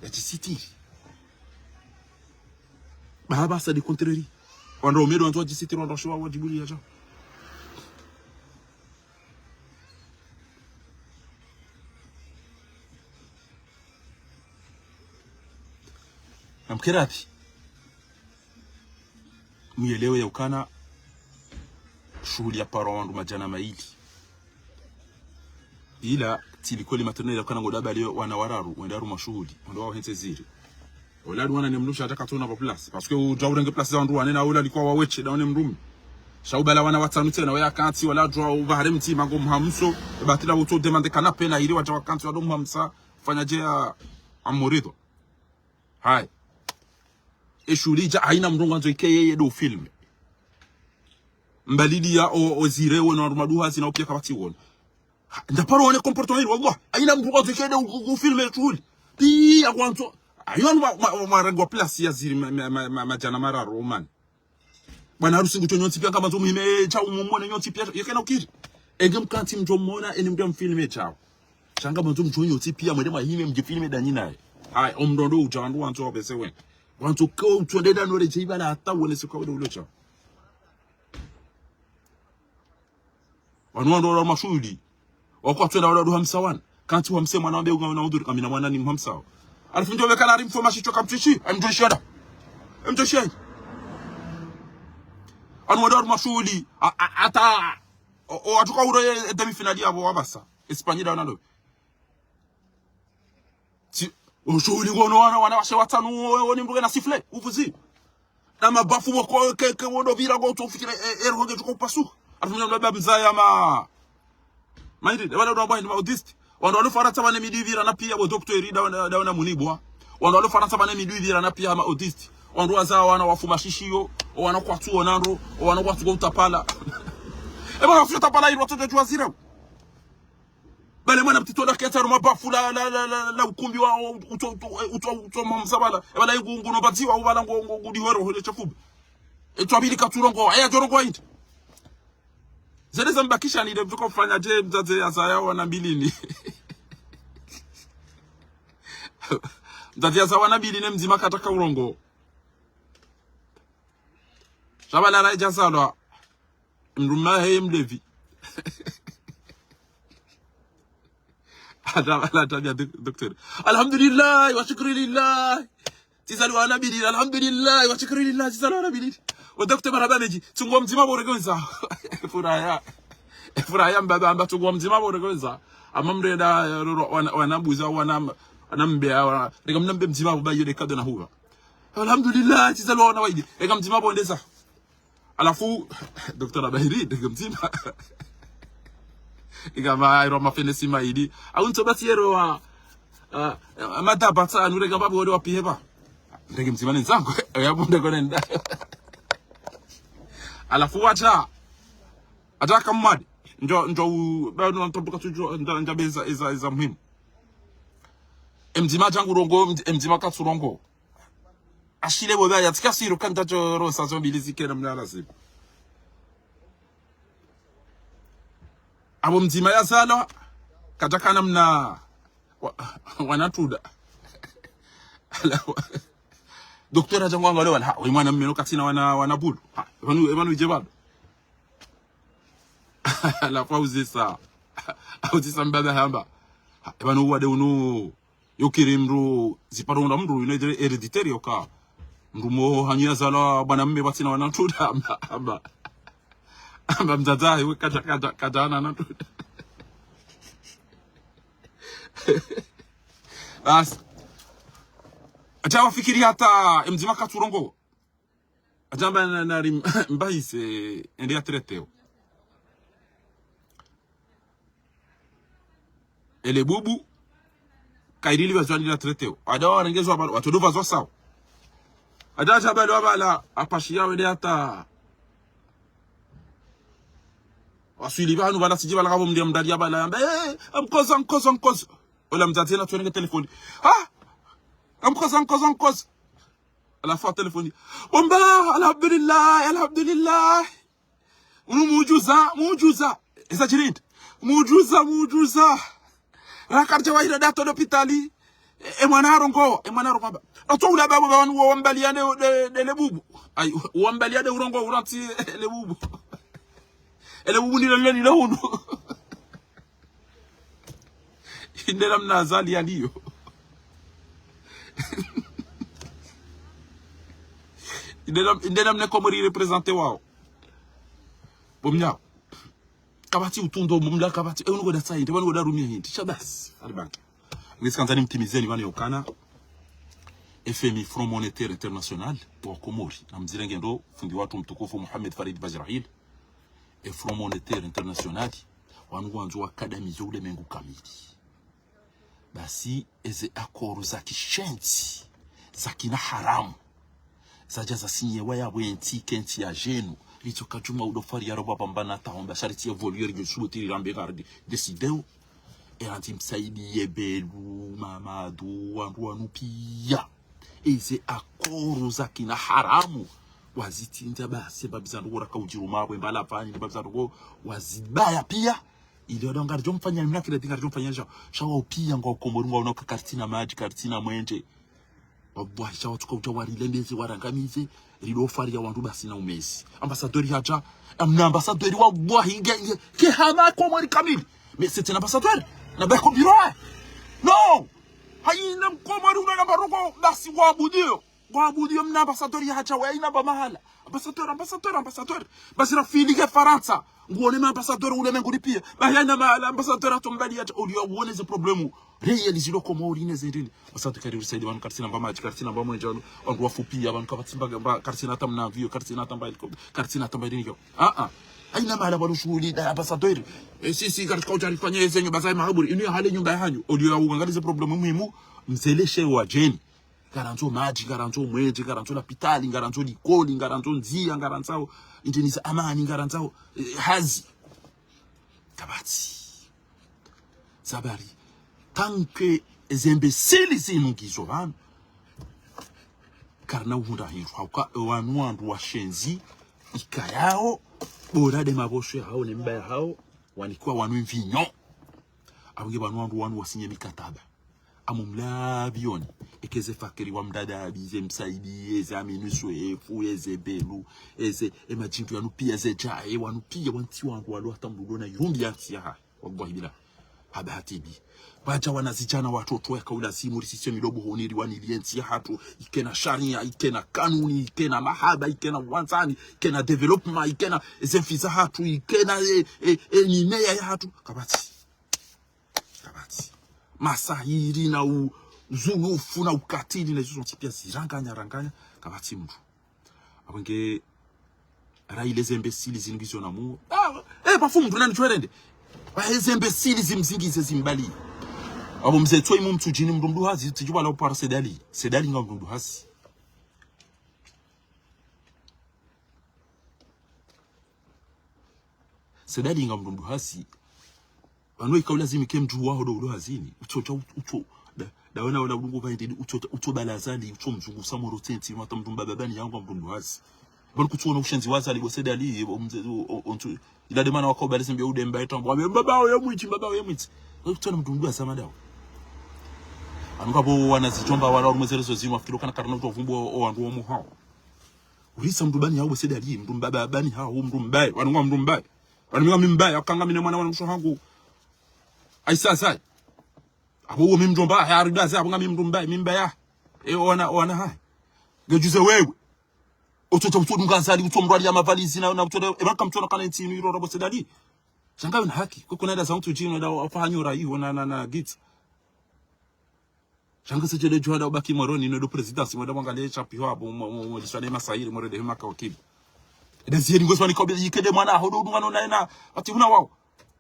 Ya djisitiri. Ba, ba, ça, le contraire. Wandru waume ndo wandzo wadjisitiri, wandru washe wa, wadjibuliya dja. Na mkerabi. Muyelewe ya ukana shuhuli ya parwa wandru madjana mayili. Ila, tsi likoli maternelle ya ukana ngo dabaliyo wana wararu, wende harumwa shuhuli, wende wahentse ziri. Ola ndo wana ne mdrumshe hata katsona pvo place. Parce que udja urenge place za wandru wane na ola likwa waweshe, nda one mdrume. Sha ubala wana watsanu tsena, waya kantsi, wala djwa ubahare mtima ngo mhamso, ebatila utso demander canapé na hiri wadja wakantsi wado mhamsa, fanya dje ya amoridho. Hayi. Eshuhuli idja, hayina mdru ngwandzo ike yeye ndo ufilme. Mbaliliya o, o zire wona wandru maduha zina upia kapvatsi wona. Ha, ndja paro one comportement hili, wallah. Hayina mdru ngwandzo ike ndo u, u, ufilme eshuhuli. Pia ngwandzo. Hayo ma, ma, ma, marengwa place ya ziri ma, ma, ma, ma, madjana mararu, man. Bwana harusi ngutso nyontsi pia, ngamwandzo muhime, eh, djau mumone nyontsi pia, yekena ukiri. Enge mkantsi mdjo mona, eni mdja mfilme djau. Sha ngamwandzo mdjo nyontsi pia, mwende mwahime, mdjifilme ndanyi naye. Hayi, omndru ndo udja wandru wandzo wapvese we. Wandzo ke utsonde nda nore dje ibala hata wone siku wende ulo djau. Wanu wandru wala mashuhuli. Wakwatswela wala duha msawana. Kantsi wa mse mwana wambe unga una udhuri kamina mwana ni mhamsao. Halafu ndjo wekana ari mfo mashisho kamtwishi. Amtwishi ada. Amtwishi. Anu wandru wala mashuhuli. A, a, hata. O, o, atuka uro ye, e demi-finale yapvo wapvasa. Espagne nda wana ndo. Tsi, ushuhuli ngono wana, wana washe watsanu, wo, wo, ni mdru kena sifflet, uvuzi. Na mabafu woko, ke, ke, wondo pvira ngo, utsofikira, e, e, roho nge tsuko upasuha. Halafu mna mbaba mzaya ma. Mairi, wala ndo bwa ni ma autiste. Wandru walo Farantsa wane midwi pvira na pia, bo docteur, nda wana, nda wana munibwa. Wandru walo Farantsa wane midwi pvira na pia, ma autiste. Wandru waza wana wafu mashishiyo, wana kwatsu wonandro, wana kwatsu kwa utapala. E bwana, wafu utapala, ilo watso djua zira. Bale mwana mtiti wala ketsa harumwa bafu la, la, la, la, la ukumbi wa, wa, utso, utso, utso, utso mamsabala. E bala ingu, ngu no badziwa, ubala ngo, ngo, ngu dihwero, hule chafuba. Etso abili katsurongo, aya djorongo indi. Zele zambakisha ni de mtuko fanya dje mdzadze yazaya wana mbili ni. Mdzadze yazaya wana mbili ne mdzima katsaka urongo. Shabala la idja zalwa. Mdrume wahe mlevi. Hata, hata ya dok-, docteur. Alhamdulillah, wa shukru lillah. Tsizalwa wana mbili, alhamdulillah, wa shukru lillah, tsizalwa wana mbili. O docteur marahaba mendji, tsungu mdzima pvo reke wendza. Furaya. Furaya mbaba amba tsungu mdzima pvo reke wendza. Ama mrenda, wana, wana mbuzi, wana, wana mbe, wana, reka mna mbe mdzima pvo ba yule kado na huwa. Alhamdulillah, tsizalwa wana wayili. Reka mdzima pvo ndeza. Halafu, docteur Bahiri, ndege mdzima. Ikama, iro mafene sima idi. Au ntso basi yero wa, ah, madaba tsa, nurega babu wode wa piheba. Ndege mdzima ni nzangu, ya bunde kone nda. Halafu wacha. Hata kamwadi. Njo, njo, u, ba, no, ntombuka tu, njo, nja, nja beza, eza, eza muhimu. Emdzima djangu rongo, emdzi-, emdzima katsurongo. Ashile bobe ya tsika siro kanta choro sa zo mbili zikena mna lazimu. Abo mdzima yazalwa, kadjakana mna wa, wana tuda. Ala, wa, docteur adja ngwamba le wana, ha, we mwana mme no katsina wana, wana bulu. Ha, pvanu, pvanu idje bado. Halafu hauzisa. Hauzisa mbaba hamba. Ha, pvanu wade unu. Yokiri mdru, ziparo unda mdru, ino idje héréditaire yoka. Mdru mo hanyu yazalwa bwana mme pvatsina wana tuda, amba, amba. Amba mdzadze, iwe kadja, kadja, kadja ana na tuda. Basi. Hata wafikiri hata, emdzima katsurongo. Adjamba na, na rim-, mbahise, ende ya traité o. Ele bubu, kairili vazwa ndila traité o. Ada warengezwa bala, watodo vazwa sawa. Ada adjamba lo bala, apashi yawe de ata. Waswili vanu bala siji bala kavo mdia mdali ya bala yamba, "Eh, amkoza, amkoza, amkoza." Ola mdzadze na twenenge telefoni. "Ha? Amkoza, amkoza, amkoza." Ala fa telefoni. "Wamba, alhamdulillah, alhamdulillah. Unu mujuza, mujuza." Eza jirindi. "Mujuza, mujuza. Rakarja wahira dato lopitali." E, e mwana arongoa, e mwana arongoa ba. Ato ula babu ba wanu wambaliane de, de le bubu. Ai, wambaliane urongoa uranti le bubu. Ele bubu nilo nilo nilo unu. Indela mna Azali yaliyo. Indela, indela mne Komori représenté wao. Bo mnyao. Kapvatsi utundo mumla kapvatsi. E unu koda tsayi, nde wanu koda rumia hindi. Sha basi. Alibanki. Ngisi kandzani mtimizeni vani yokana. F M I, Front Monétaire International, wa Komori. Na mdzirenge ndo, fundi watru mtukufu Mohamed Farid Bajrahil. E Front Monétaire International, wanu wandzo wakadamize ulemengu kamili. Basi, eze accord za kishenzi, za kina haramu, zaja zasinyewa ya wentsi, kentsi ya jenu, litso kadjuma udo fari ya roba pambana tahomba, shariti évoluer, ridjo subuti rirambe ngari décidé o. E randzi msaidiye Belu, Mamadu, wandru wanu piya. Eze accord za kina haramu. Wazitsindza basi, babizanduko raka udjiruma, bwe mbala pvani, babizanduko wazibaya piya. Ili wada ngaridjo mfanya, mna kila dinga ngaridjo mfanya sha. Sha wao piya ngwa Komori ngwa unoka karitsina madji, karitsina mwenje. Wallahi, sha watsuka udja warilembeze, warangamize, rido fari ya wandru basi na umezi. Ambassadeur hadja, amna ambassadeur wallahi, nge, nge, ke hama Komori kamili. Mais c'est un ambassadeur. Na bako biro, eh. Non. Hayina Mkomori una namba roko, basi wabudiyo. Wabudiyo mna ambassadeur hadja, wa hayina ba mahala. Ambassadeur, ambassadeur, ambassadeur. Basi rafili ke Farantsa. Nguone ma ambassadeur ulemenguni piya. Ba hayina mahala ambassadeur atombali hadja. Oliyo uone ze problème réel zilo Komori ne zindrini. Wasatu kari urisaidi wanu karitsina mba madji, karitsina mba mwenje wanu. Wandru wafu piya, wanu kapvatsi mba, mba, karitsina ata mna avion, karitsina ata mba hélicoptère, karitsina ata mba ndrini yo. Ah, ah. Hayina mahala walo shuhuli da ambassadeur. E, si, si, karitsika udja rifanye eze nyumba za mahaburi. Inu ya hale nyumba ya hanyu. Oliyo ya ungangalize problème muhimu. Mzeleshe wadjeni. Ngarandzo madji, ngarandzo mwenje, ngarandzo lapitali, ngarandzo likoli, ngarandzo ndziya, ngarandzo indrini za amani, ngarandzo, eh, hazi. Kapvatsi. Zabari. Tant que eze imbéciles zinu ngizo vanu, karina uhundra hindru. Hauka, wanu wandru washenzi, ikayao, bora de mavosho yahao, ne mba yahao, wanikiwa wanu mvinyo. Abonge wanu wandru wanu wasinye mikataba. Amu mlabioni, eke ze fakiri wa mdada abize msaidiye, eze Aminu Swefu, eze Belu, eze, e madjindu yanu piya, eze djaye, wanu piya, wantsi wangu walo hata mdudo na irumbi ya ntsi yahahe. Wallahi bila. Haba hatibi. Baja wana zijana watoto yaka ulazimu risise milobo honiri waniliye ntsi yahatru, ikena sharia, ikena kanuni, ikena mahaba, ikena wandzani, ikena développement, ikena eze mfi zahatru, ikena, e, e, e, mimeya yahatru. Kapvatsi. Kapvatsi. Masahiri na u-, uzulufu na ukatili na izo zontsi piya ziranganya, ranganya. Kapvatsi mndru. Abonge, raile ze imbéciles zinu ngizo na mu. Ah, eh, pafu mndru nani chwerende. Ba eze imbéciles zimzingize zimbali. Abo mze tsoi mu mtsudjini mndru mduhazi, tsidjuwa la upara Said Ali. Said Ali nga mndru mduhazi. Said Ali nga mndru mduhazi. Pvanu ika ulazimu ke mndru waho do ulo hazini. Utso, utso, utso, da, da wena, wena ulungu vaindi, utso, utso bala Azali, utso mzungu samoro tenti, mata mndru mbaba bani yangu mndru mduhazi. Pvanu kutsuona ushenzi wa Azali, bo Said Ali, bo mze, o, o, o, ntsu, ila de mana wako bali zimbe ude mba etambo. Wabe mbaba oyo mwitsi, mbaba oyo mwitsi. Kutsuona mndru mduhazi ama dawo. Anu kabo wana zijomba, wana urumezele zo zinu, wafikiri kana karina utovumbu o, o, wandru wa muhao. Urisa mndru bani hao, bo Said Ali, mndru mbaba bani hao, mndru mbaye, wanu nga mndru mbaye. Wanu nga mi mbaye, akanga mi ne mwana wana msho hangu. Aisa sai. Abo uwo mi mndru mbaye, harida sai, abo nga mi mndru mbaye, mi mbaye. E, wana, wana hai. Ngejuze wewe. Utso, utso, utso, dunga Azali, utso mndru ali ya mavalizi na, na utso, e, maka mtso na kana ntsi inu iro rabo Said Ali. Shanga wena haki. Kwe kuna ida za mtu jino, ida wafahanyo rayi, wana, na, na, giti. Sha ngasi djele djuwa nda ubaki Moroni, no ndo présidence, mwenda mwangalie chapiho apvo, mo, mo, mo, liswa ne masairi, mwende hema kawakibi. Ede ziyeri ngozwa ni kobe, yikede mwana, hodo udunga no naena, ati huna wao.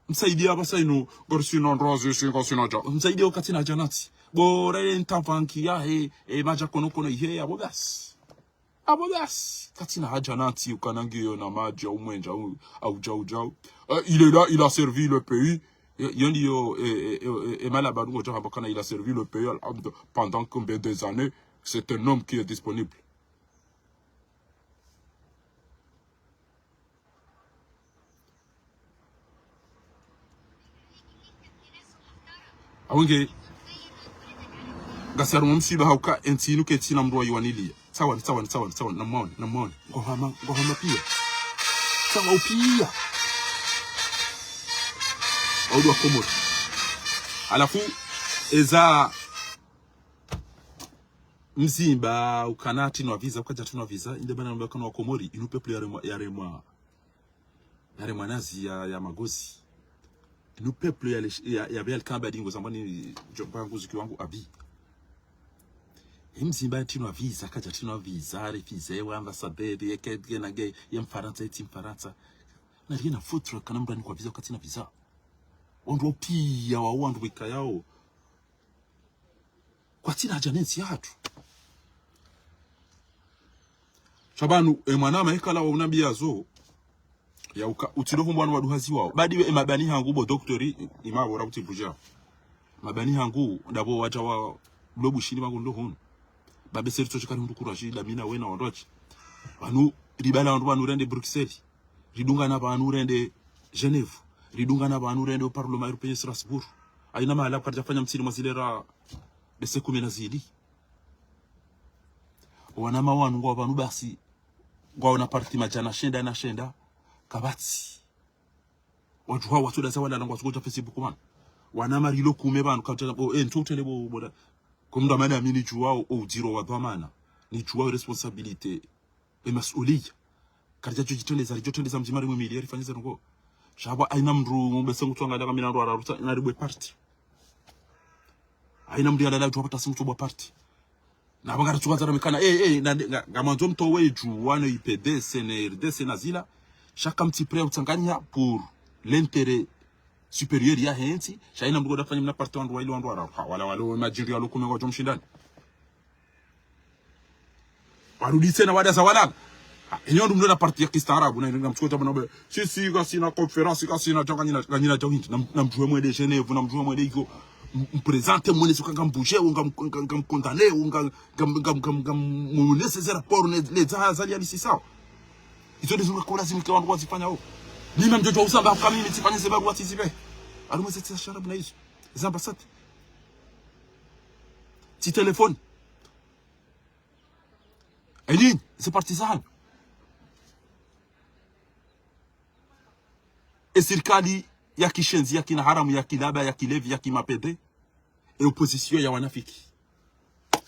Msaidie apvasa inu, ngasi na ndrazi, si ngasi na dja. Msaidie wakati na djanati. Bora ye ntavanki ya he, e madja kono kono ihe, apvo basi. Apvo basi. Kati na hadja nati, ukana ngiyo na madji, au mwenje, au, au djau, djau. Euh, il est là, il a servi le pays. Yo, yo ndiyo, e, e, e, e, e, mala badu ngo dja hamba kana il a servi le pays, al-, pendant combien des années, c'est un homme qui est disponible. Awenge, ngasi harumwa msiba hauka entsi inu ketsina mndru wa iwaniliya. Tsawani, tsawani, tsawani, tsawani, namwone, namwone. Ngohama, ngohama piya. Tsawa upiya. Audu wa Komori. Halafu, eza mzimba, ukana tsinwa visa, ukadja tsinwa visa, inde bana mba kana wa Komori, inu peuple yaremwa, yaremwa, yaremwa nazi ya, ya magozi. Inu peuple ya, ya, ya bel kamba dingo zambani, djomba nguzi ki wangu abi. Ye mzimba tsinwa visa, kadja tsinwa visa, refusé wa ambassadeur, ye ke, ye nange, ye Mfarantsa, ye tsi Mfarantsa. Na rien à foutre, kana mndru anikwa visa, wakati na visa. Wandru wa upiya, wa wandru wikayao. Kwatsina hadja nentsi yahatru. Sha pvanu, e mwana mahekala wa unambiya zo, ya uka, utsindo pvo mbwana wandru hazi wao. Badi we, e mabani hangu bo doktori, i, ima bora kutsi buja. Mabani hangu, ndapvo wadja wa, lo Bushini pvangu ndo hunu. Babe seri tsoche kari mndru kuraji, damina wena wandru wachi. Pvanu, ribala wandru pvanu rende Bruxelles. Ridungana pvanu rende Genève. Ridungana pvanu rende o Parlement européen Strasbourg. Haina mahala karidja fanya mtsini mwa zile ra bese kume na zili. Wanama wanu ngwao pvanu basi. Ngwao na parti madjana shenda na shenda. Kapvatsi. Wandru hawa watsoda za walala ngwatsokodja Facebook pvanu. Wanama rilo kume pvanu. Kapvatsi, o, e, ntsu utele bo, bo, da. Kumda mana mi nidjuwao, o, udziro wa dhwamana. Nidjuwao responsabilité. E masuliya. Karidja djo djitrendeza, ridjo trendeza mdzima rimwe mili, yarifanyisa nungo. Sha pvo haina mndru, mbese ngutsuangalia kamina ndo ararusa, na ribwe parti. Haina mndru yalala djuwa pata si ngutsobwa parti. Na pvanga ratsuka zara mikana, eh, eh, na, nga, nga mwandzo mtowe dju, wano I P D C, ne R D C, na zila. Sha kamtsi prêt utsanganya pour l'intérêt supérieur ya hentsi. Sha haina mndru koda fanya mna parti wandru waili wandru araru. Ha, wala, wala, we madjiri yalo kume ngwadjo mshindani. Warudi tsena wada za walala. Ha, enyi wandru mlo na parti ya kistaarabu, na, na mtsuko tabu na be, si, si, kasina conférence, kasina djanga nyina, nyina djanga hindi. Na, na mdjuwe mwende Genève, na mdjuwe mwende iko, m-, mprésente mwende suka ngambuje, nga m-, nga, nga mkondane, nga, nga, nga, nga, nga mwonese ze rapport, ne, ne za, za liali si sawa. Izo ndizo nga kula zimike wandru wazifanya wo. Mimi mdjodjo usamba, kama mimi tsifanye ze barua tsizibe. Alumwe ze tsi za sharabu na izo. Za ambassade. Tsi téléphone. Elini, ze parti zahanyu. E sirikali ya kishenzi, ya kina haramu, ya kilaba, ya kilevi, ya kimapede. E opposition ya wanafiki.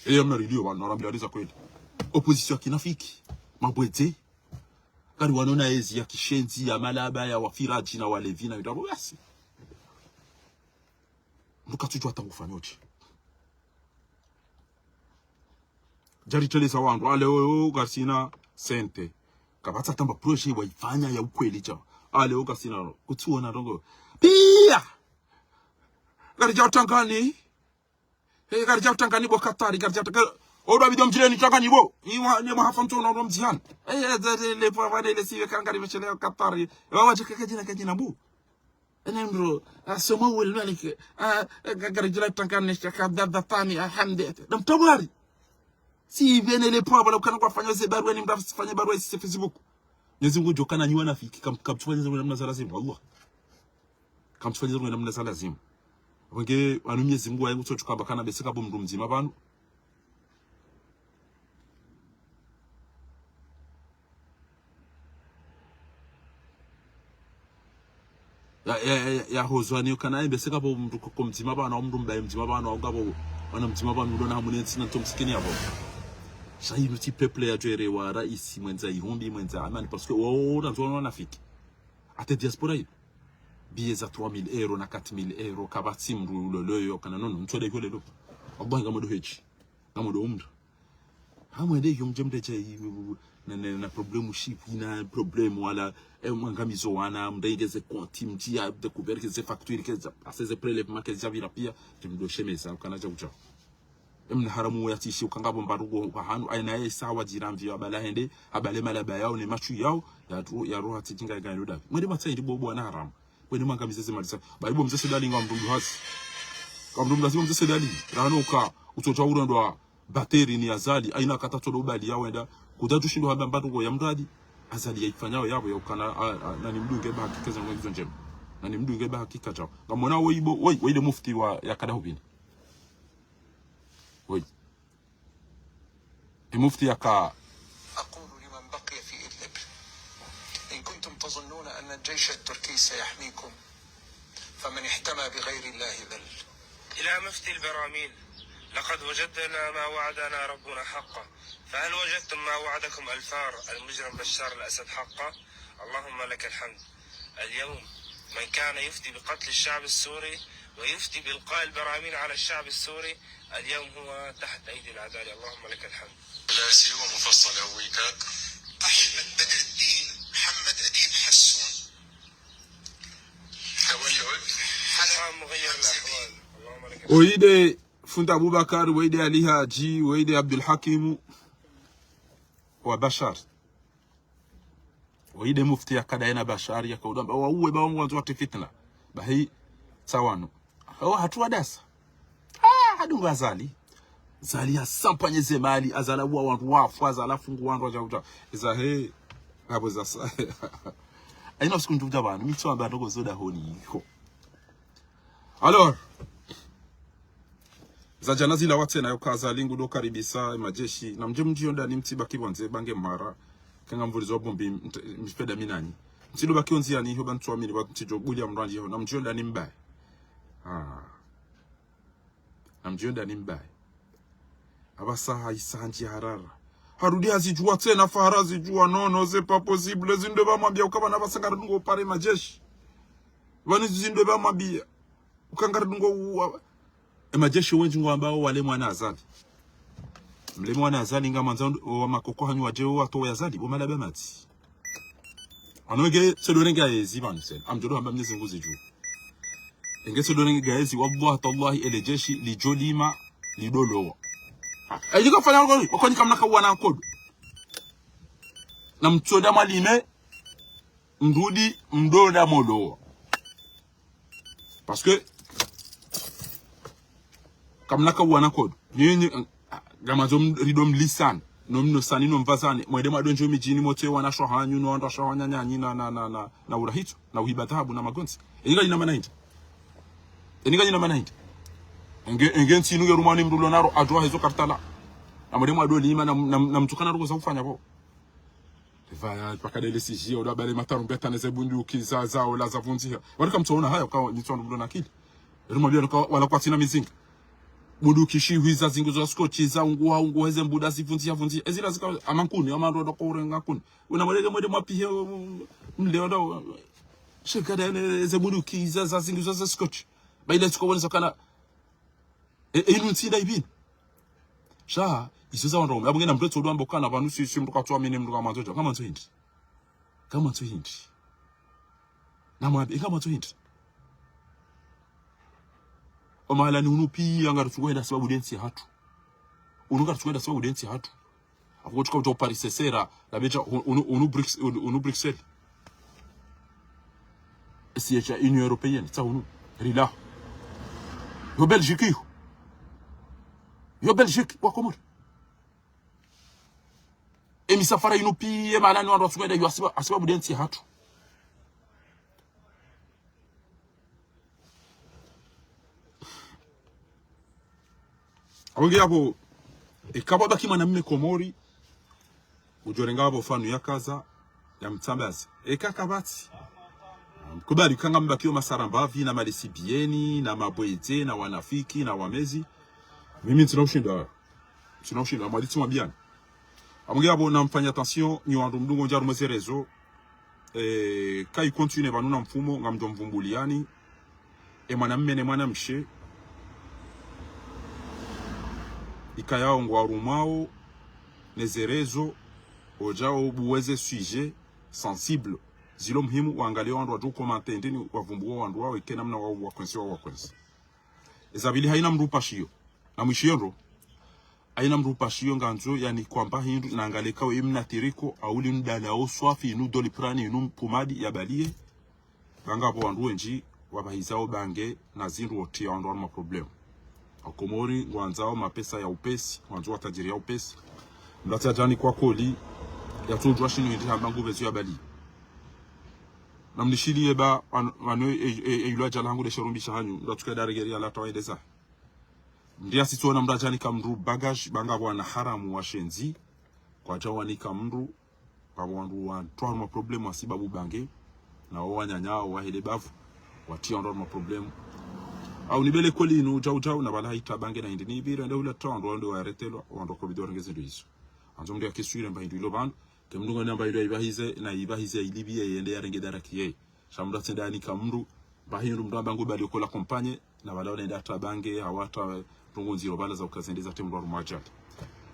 Eyo mna rilio wanu, na rambilaliza kweli. Opposition ya kinafiki. Mabwedze. Kari wanu na ezi ya kishenzi, ya malaba, ya wafiraji, na walevi, na mitabo, basi. Mndru katsudjuwa hata ngufanyo dje. Djari teleza wandru, ale o, o, kasina sente. Kapvatsi hata mba projet waifanya ya ukweli dja. Ale o, kasina ro. Kutsiona ndrongo. Piya! Karidja utangani. He, karidja utangani bo Katari, karidja utangani. Odo abido mdjireni tangani bo. Iwa, ne mahafa mtso na odo mdjihani. Eh, eh, ze, ze, le, pwa, wane, le, siwe, kangari, mechele, Katari. Ewa, wadje, kajina, kajina, bu. Ene mdru, ah, somo wel malik, ah, eh, ga-, gari jila tankan ne shaka da, da tani, ah, hamde. Dam tobari. Si bene le pwa, bala ukana kwa fanya ze barua ni mda fanya barua isi se Facebook. Mwenyezi Mungu djo kana nyi wanafiki, kam-, kamtsufanya ze namna za lazimu, wallah. Kamtsufanya ze namna za lazimu. Wenge, wanu Mwenyezi Mungu wa yangu tso chukamba kana bese kabo mdru mdzima pvanu. Ya, ya, ya, ya hozwa ni ukana, eh, bese kabo mdru ko, ko mdzima pvanu, au mdru mbaye mdzima pvanu, au kabo wana mdzima pvanu, ulo na hamune ntsi na nto msikini yapvo. Sha inu tsi peuple ya djwere wa raisi mwendza ihumbi, mwendza amani, parce que wa, wa, wa, wa, wanafiki. Hata diaspora inu. Billet za trois mille euros na quatre mille euros, kapvatsi mdru uloloyo, kana nono, mtsode yolelo. Wallahi, ngamdjo hedji. Ngamdjo umra. Hamwende yo mdje mdje na, na, na problème shipvi na problème wala, eh, mwangamizo wana, mdje ngeze compte, mdje ya découvert ke ze facture, ke za, ase ze prélèvement, ke za vira pia, mdjo shemeza, ukana dja udja. Emna haramu ya tishi ukanga bo mbarugo pvahanu, aina ye sawa djiramvi wa bala hende, habale malaba yao, ne machu yao, ya tu, ya roha tijinga ya gani ludavi. Mwende matsa indi bobo wana haramu. Mwende mwangamize ze mali za. Ba ibo mze Said Ali ngamdumbu hazi. Ngamdumbu hazi bo mze Said Ali. Rano uka, utsotsa urandwa bateri ni Azali, aina kata todo bali ya wenda. Kuda tushindo hamba mbarugo ya mradi. Azali ya ifanyao yabo ya ukana, a, a, nani mdunge ba haki keza ngwe ngizo ndjema. Nani mdunge ba haki kachao. Ngamwona wo ibo, wo, wo ide mufti wa, ya kada hubini. Woyi. E mufti yaka. أقول لمن بقي في إدلب: إن كنتم تظنون أن الجيش التركي سيحميكم، فمن احتمى بغير الله ذل. إلى مفتي البراميل، لقد وجدنا ما وعدنا ربنا حقا، فهل وجدتم ما وعدكم الفار المجرم بشار الأسد حقا؟ اللهم لك الحمد. اليوم من كان يفتي بقتل الشعب السوري ويفتي بإلقاء البراميل على الشعب السوري، اليوم هو تحت أيدي العدالة. اللهم لك الحمد. لا سلوى مفصلة ويكاك. أحمد بدر الدين محمد أديب حسون. تولد. حسام مغير الأحوال. اللهم لك الحمد. Woyi de Fundi Abubakar, woyi de Ali Haji, woyi de Abdul Hakimu, wa Bashar. Woyi de mufti ya kada yena Bashar, ya kaudamba, wa uwe ba wangu wandzo wati fitna. Bahi, tsawanu. Awa hatu wadasa. Ah, hadungu Azali. Azali ya sampanye ze mali, Azali wa wandu wafu, Azali afungu wandu wa jauja. Eza he, abo za sa. Aina usiku nduja banu, mitsu amba ndoko zoda honi iho. Alors, za djana zila watsena yo kaza lingu do karibisa majeshi. Na mdje mdji yo ndani mtsi baki wandze bange mara. Kanga mvulizo wa bombi mt-, mfeda minanyi. Mtsi do baki onzi yani ho bantsu amini ba mtsi jo buli ya mrandji ho. Na mdji yo ndani mbaye. Ah. Na mdji yo ndani mbaye. Aba saha isa ndji harara. Harudi hazidjuwa tsena fara hazidjuwa. Non, non, c'est pas possible. Zindo ba mwambia ukaba na ba sangara dungo pare majeshi. Bani zindo ba mwambia. Ukangara dungo uwa. E majeshi wendji ngwamba wale mwana Azali. Mle mwana Azali nga mandza wa makoko hanyu wadje wa towe Azali, bo malaba mati. Ano enge, se do renge ya ezi pvanu sen. Amdjo do hamba Mnyezi Mngu zidju. Enge se do renge ya ezi, wallahi tallahi, ele jeshi, lidjo lima, lido lowa. Ayi, nika fanya ngoni, wakoni kamna kawana nkodo. Na mtsoda mwalime, mrudi, mdoda molowa. Parce que, kamna kawana nkodo. Nyinyi, eh, gamazo m-, rido mlisani. No mno sani, no mvazani. Mwende mwadondjo midjini, motse wana shwahanyu, no wandru shwahanya nyanyi na, na, na, na, na urahitso, na uhiba dhahabu, na magonzi. Eninga yina mana hindri. Eninga yina mana hindri. Enge, enge ntsi inu nge rumwani mdru lo naro, adjuwa hezo kartala. Na mwende mwado lima, na, na, na mtukana ruko za ufanya bo. Vaya, paka dele siji, ola bale matarumbeta neze bunduki za, za, ola za vundziha. Wali kamtsoona haya, kwa nitsoona mdru na akili. Rumwambia nuka, wala kwatsina mizinga. Bunduki shihwi za zingu za skochi, za unguha, unguha, eze mbuda zivundziha, vundziha. Ezila zika, amankuni, amandro do kore ngankuni. Una mwende, mwende mwapihe, um, mleo do, shekada, eze bunduki za, za zingu za, za skochi. Ba ile tsiko wonesa kana, E, e, inu ntsi nda ipvini. Sha, izo za wandru waume. Abo ngena mdru etso udwamba ukana pvanu si, si mdru katsuamini mdru kamandzo dja. Kamandzo hindri. Kamandzo hindri. Namwambe, kamandzo hindri. Omahala ni unu piya ngarutsuko henda sababu de ntsi yahatru. Unu ngarutsuko henda sababu de ntsi yahatru. Afuko tsuka uta uparisesera, la beja, unu, unu, unu Brix-, unu, unu Bruxelles. Siège ya Union Européenne, tsa unu. Rila. Yo Belgique yo. Yo Belgique, wa Komori. E misafara inu piya, mahala ni wandru watsuko henda yo hasiba, hasibabu de ntsi yahatru. Awengi yapvo, eka pvwabaki mwanamme Komori, udjorenga pvo fanu ya kaza, ya mtsambazi. Eka kapvatsi. Kubali kanga mbaki yo masarambapvi, na malisibieni, na mabwedze, na wanafiki, na wamezi. Mimi ntsina ushinda. Ntsina ushinda, mwalitsi mwambiani. Awengi yapvo, na mfanya attention, nyi wandru mdungo ndja harumwa ze réseaux. Eh, kayi continue pvanu na mfumo, ngamdjo mvumbuliani. E mwanamme ne mwanamshe. ikayao ngwarumwao ne ze réseaux, wadjao ubuwe ze sujet sensible. Zilo muhimu, wangalie wandru wadjo commenter ndini, wavumbuwe wandru wao, eke namna wao wakwensi, wao wakwensi. Eza pvili, haina mndru upashiyo. Na mwishiyo ndro. Haina mndru upashiyo ngandzo, yani, kwamba hindru, nangalie kawe imna tiriko, auli mdala o swafi, inu doliprane, inu mpumadi, ya baliye. Ba ngapvo wandru wendji wapvahizao bange na zindru, wotriya wandru harumwa problème. Wakomori ngwandzao mapesa ya upesi, ngwandzo watajiri ya upesi. Mndru atsi adjani kwa koli, yatsudjuwa shinu hindri hamba ngupvezo ya bali. Na mnishiliye ba, wan-, wanu e, e, e, ilo adjala hangu de sherumbisha hanyu, mndru atsuke daregeri ya lata waendeza. Mndru asitsona mndru adjanika mndru bagage, ba ngapvo wana haramu washenzi, kwadja wanika mndru, ngapvo wandru watrwa harumwa problème wasibabu bange, na wo wananya wo wahele bavu, watriya wandru harumwa problème. Au nibele koli inu, djau, djau, na pvala haitra bange na hindri, nipvire, nde hula tra wandru, wandru waretelwa, wandru wakobidi warenge zindru izo. Andzo mndru yakiswire mba hindru ilo pvanu, ke mndru ngwani amba hindru ya ipvahize, na ipvahize ilipviye, yende yarenge daraki ye. Sha mndru atsende anika mndru, mba hindru mndru amba ngubali okola compagnie, na pvala wale nda ata bange, hawata, ndrongo ndziro pvala za ukazende za tembo harumwa ajali.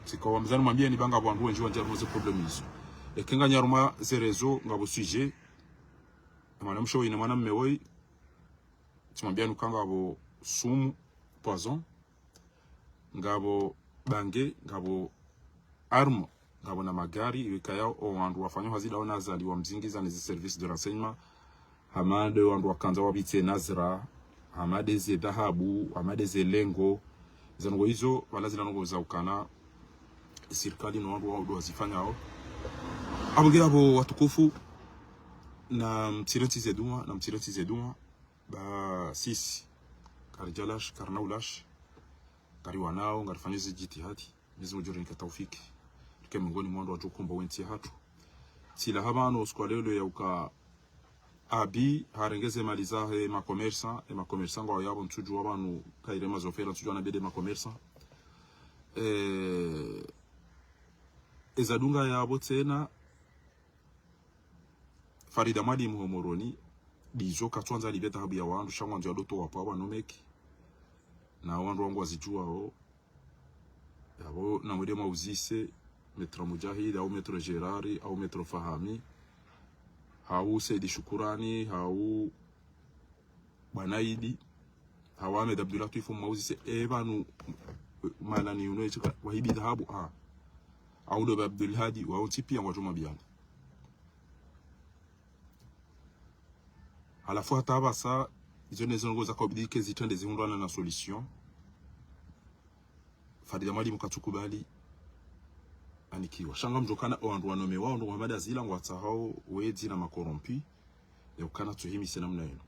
Tsika wa mzani mwambie ni ba ngapvo wandru wendji wandjia harumwa ze problème izo. Eke nganya harumwa ze réseaux, ngapvo sujet. Mwana mshe woyi na mwana mme woyi. Tsimwambia nuka ngapvo sumu, poison. Ngapvo bange, ngapvo arme, ngapvo na magari, iwekaya o wandru wafanya hazi dao na Azali wamzingiza ne zi services de renseignement, hama de wandru wakandza wapvitse Nazra, hama de ze dhahabu, hama de ze lengo, ze ndrongo izo, pvala zila ndrongo za ukana, sirikali no wandru wao ndo wazifanyao. Apvo nge apvo watukufu, na mtsire ntsi ze dua, na mtsire ntsi ze dua, ba sisi, karidjalash, karina ulash, kari wanao, ngarifanya ze jitihadi, Mwenyezi Mungu djorika taufiki. Rike miongoni mwa wandru wadjo kombowa entsi yahatru. Tsila hapvano usiku wa leo ya uka Abi, harenge ze mali zahe ma commerçant, e ma commerçant ngwao yapvo ntsudjuwa pvanu, kaire mazofera ntsudjuwa na bede ma commerçant. Eh, eza dunga yapvo tsena, Farida Mwalimu ho Moroni, ndizo katswandza lipve dhahabu ya wandru, sha ngwandzo ya doto wapvo wanu meki. Na wandru wangu wazidjuwao. Yapvo na mwende mwauzise, Maître Mujahid, au Maître Gérard, au Maître Fahami, hau Saidi Shukurani, hau Bwana Idi, hau Ahmed Abdullatwif mwauzise, e pvanu, malani uno etsika, wahibi dhahabu, ah. Au ndo Abdulhadi, wao ntsi pia ngwadjo mwabiani. Halafu hata apvasa, izo nezo ndrongo za kobidi ke zitrende zihundrwana na solution. Farida Mwalimu katsukubali anikiwa. Sha ngamdjo kana o wandru wanomewao ndo Muhammad Azila ngwatsahao wedzi na ma corrompus, ya ukana tsuhimise namna ino.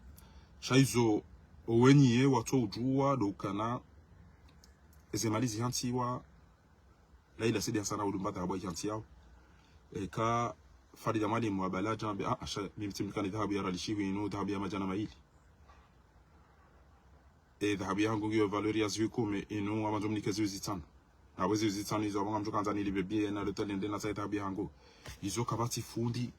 Sha izo owenyi ye watso udjuwa ndo ukana eze mali zihantsiwa, Laila Said Hassana udumba dhahabu ya kihansi yao. Eka Farida Mwalimu wa balaja, ambe, ah, asha, mimi tsimlikani dhahabu ya ralishiwi inu, dhahabu ya madjana mayili. E, dhahabu yangu ngiyo valeur ya zihwi kume, inu, amandzo mnike zihwi zitsano. Na we zihwi zitsano izo, apvo ngamdjo kandza nilipve billet na l'hôtel nende na tsahe dhahabu yangu. Izo kapvatsi fundi,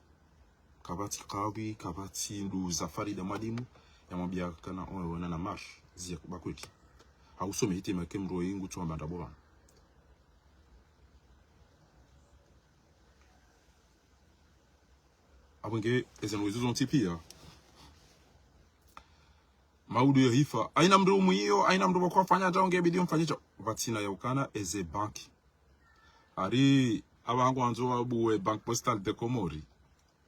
kapvatsi kadhi, kapvatsi nduza Farida Mwalimu, yamwambia kana, owe, wena na marche, ziye kuba kweli. Hausome hitima ke mndru ingu tsuwa mbanda bora. Apvo nge, eze ndrongo izo zontsi pia. Maudu yo hifa. Haina mndru umwiyo, haina mndru pvoko afanya djao nge bidi umfanye djao. Pvatsina ya ukana, eze banki. Hari, apvaha ngwandzo wabuwe Banque Postale des Comores.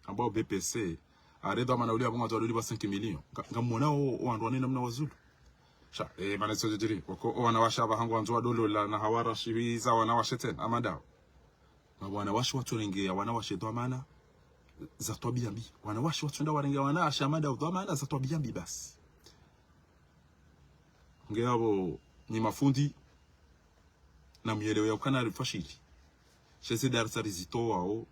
Ambao B P C. Hari dhwamana uli apvo ngwandzo wadoli pva cinq millions. Nga, ngamwona o, o wandru wane namna wazulu. Sha, eh, mana iso djiri. Wako, o wanawashe apvaha ngwandzo wadolola na hawara shiwi za wanawashe tsena, ama ndawo. Na wanawashe watsorengeya wanawashe dhwamana za twabiya mbi. Wanawashe watsonda warengeya wanawashe amada dhwamana za twabiya mbi basi. Nge apvo nyi mafundi na mwelewe ya ukana rifashiri. She ze darasa rizitowao,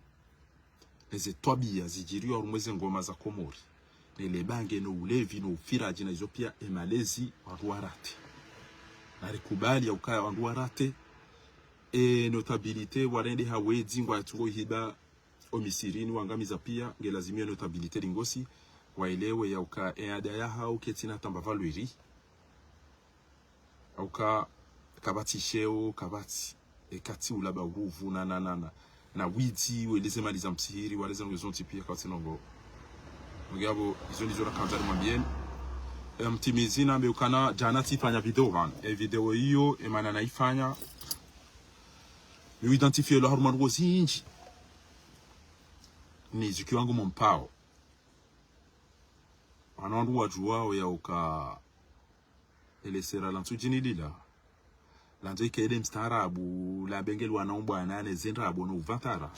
ne ze twabiya zidjiriyo harumwa ze ngoma za Komori. Ne le bange, no ulevi, no ufiradji, na izo pia e malezi, wandru warate. Na rikubali ya ukaya wandru warate, e notabilité, warende ha wedzi, ngwatsungo hiba, o misirini, wangamiza pia, nge lazimu e notabilité lingosi, waelewe ya uka, e ada ya hao, ketsina tamba valweri. Auka, kapvatsi sheo, kapvatsi. Eka tsi ulaba uruvu na, na, na, na, na widzi, wele ze mali za msihiri, wale ze ndrongo zontsi pia kapvatsi ndrongo. Mugabo, izo ndizo rakandza nimwambieni. E, mtimizi nambe ukana djana tsifanya video pvanu. E video iyo, e mana naifanya, mi identifié lo harumwa ndrongo zindji. Ni zuki wangu mo mpao. Wana wandru wadjuwao ya uka ele sera la ntsudjini lila. Landzo ike ele mstaarabu, la bengeli wana umbwana, ne zindrabo no uvantara.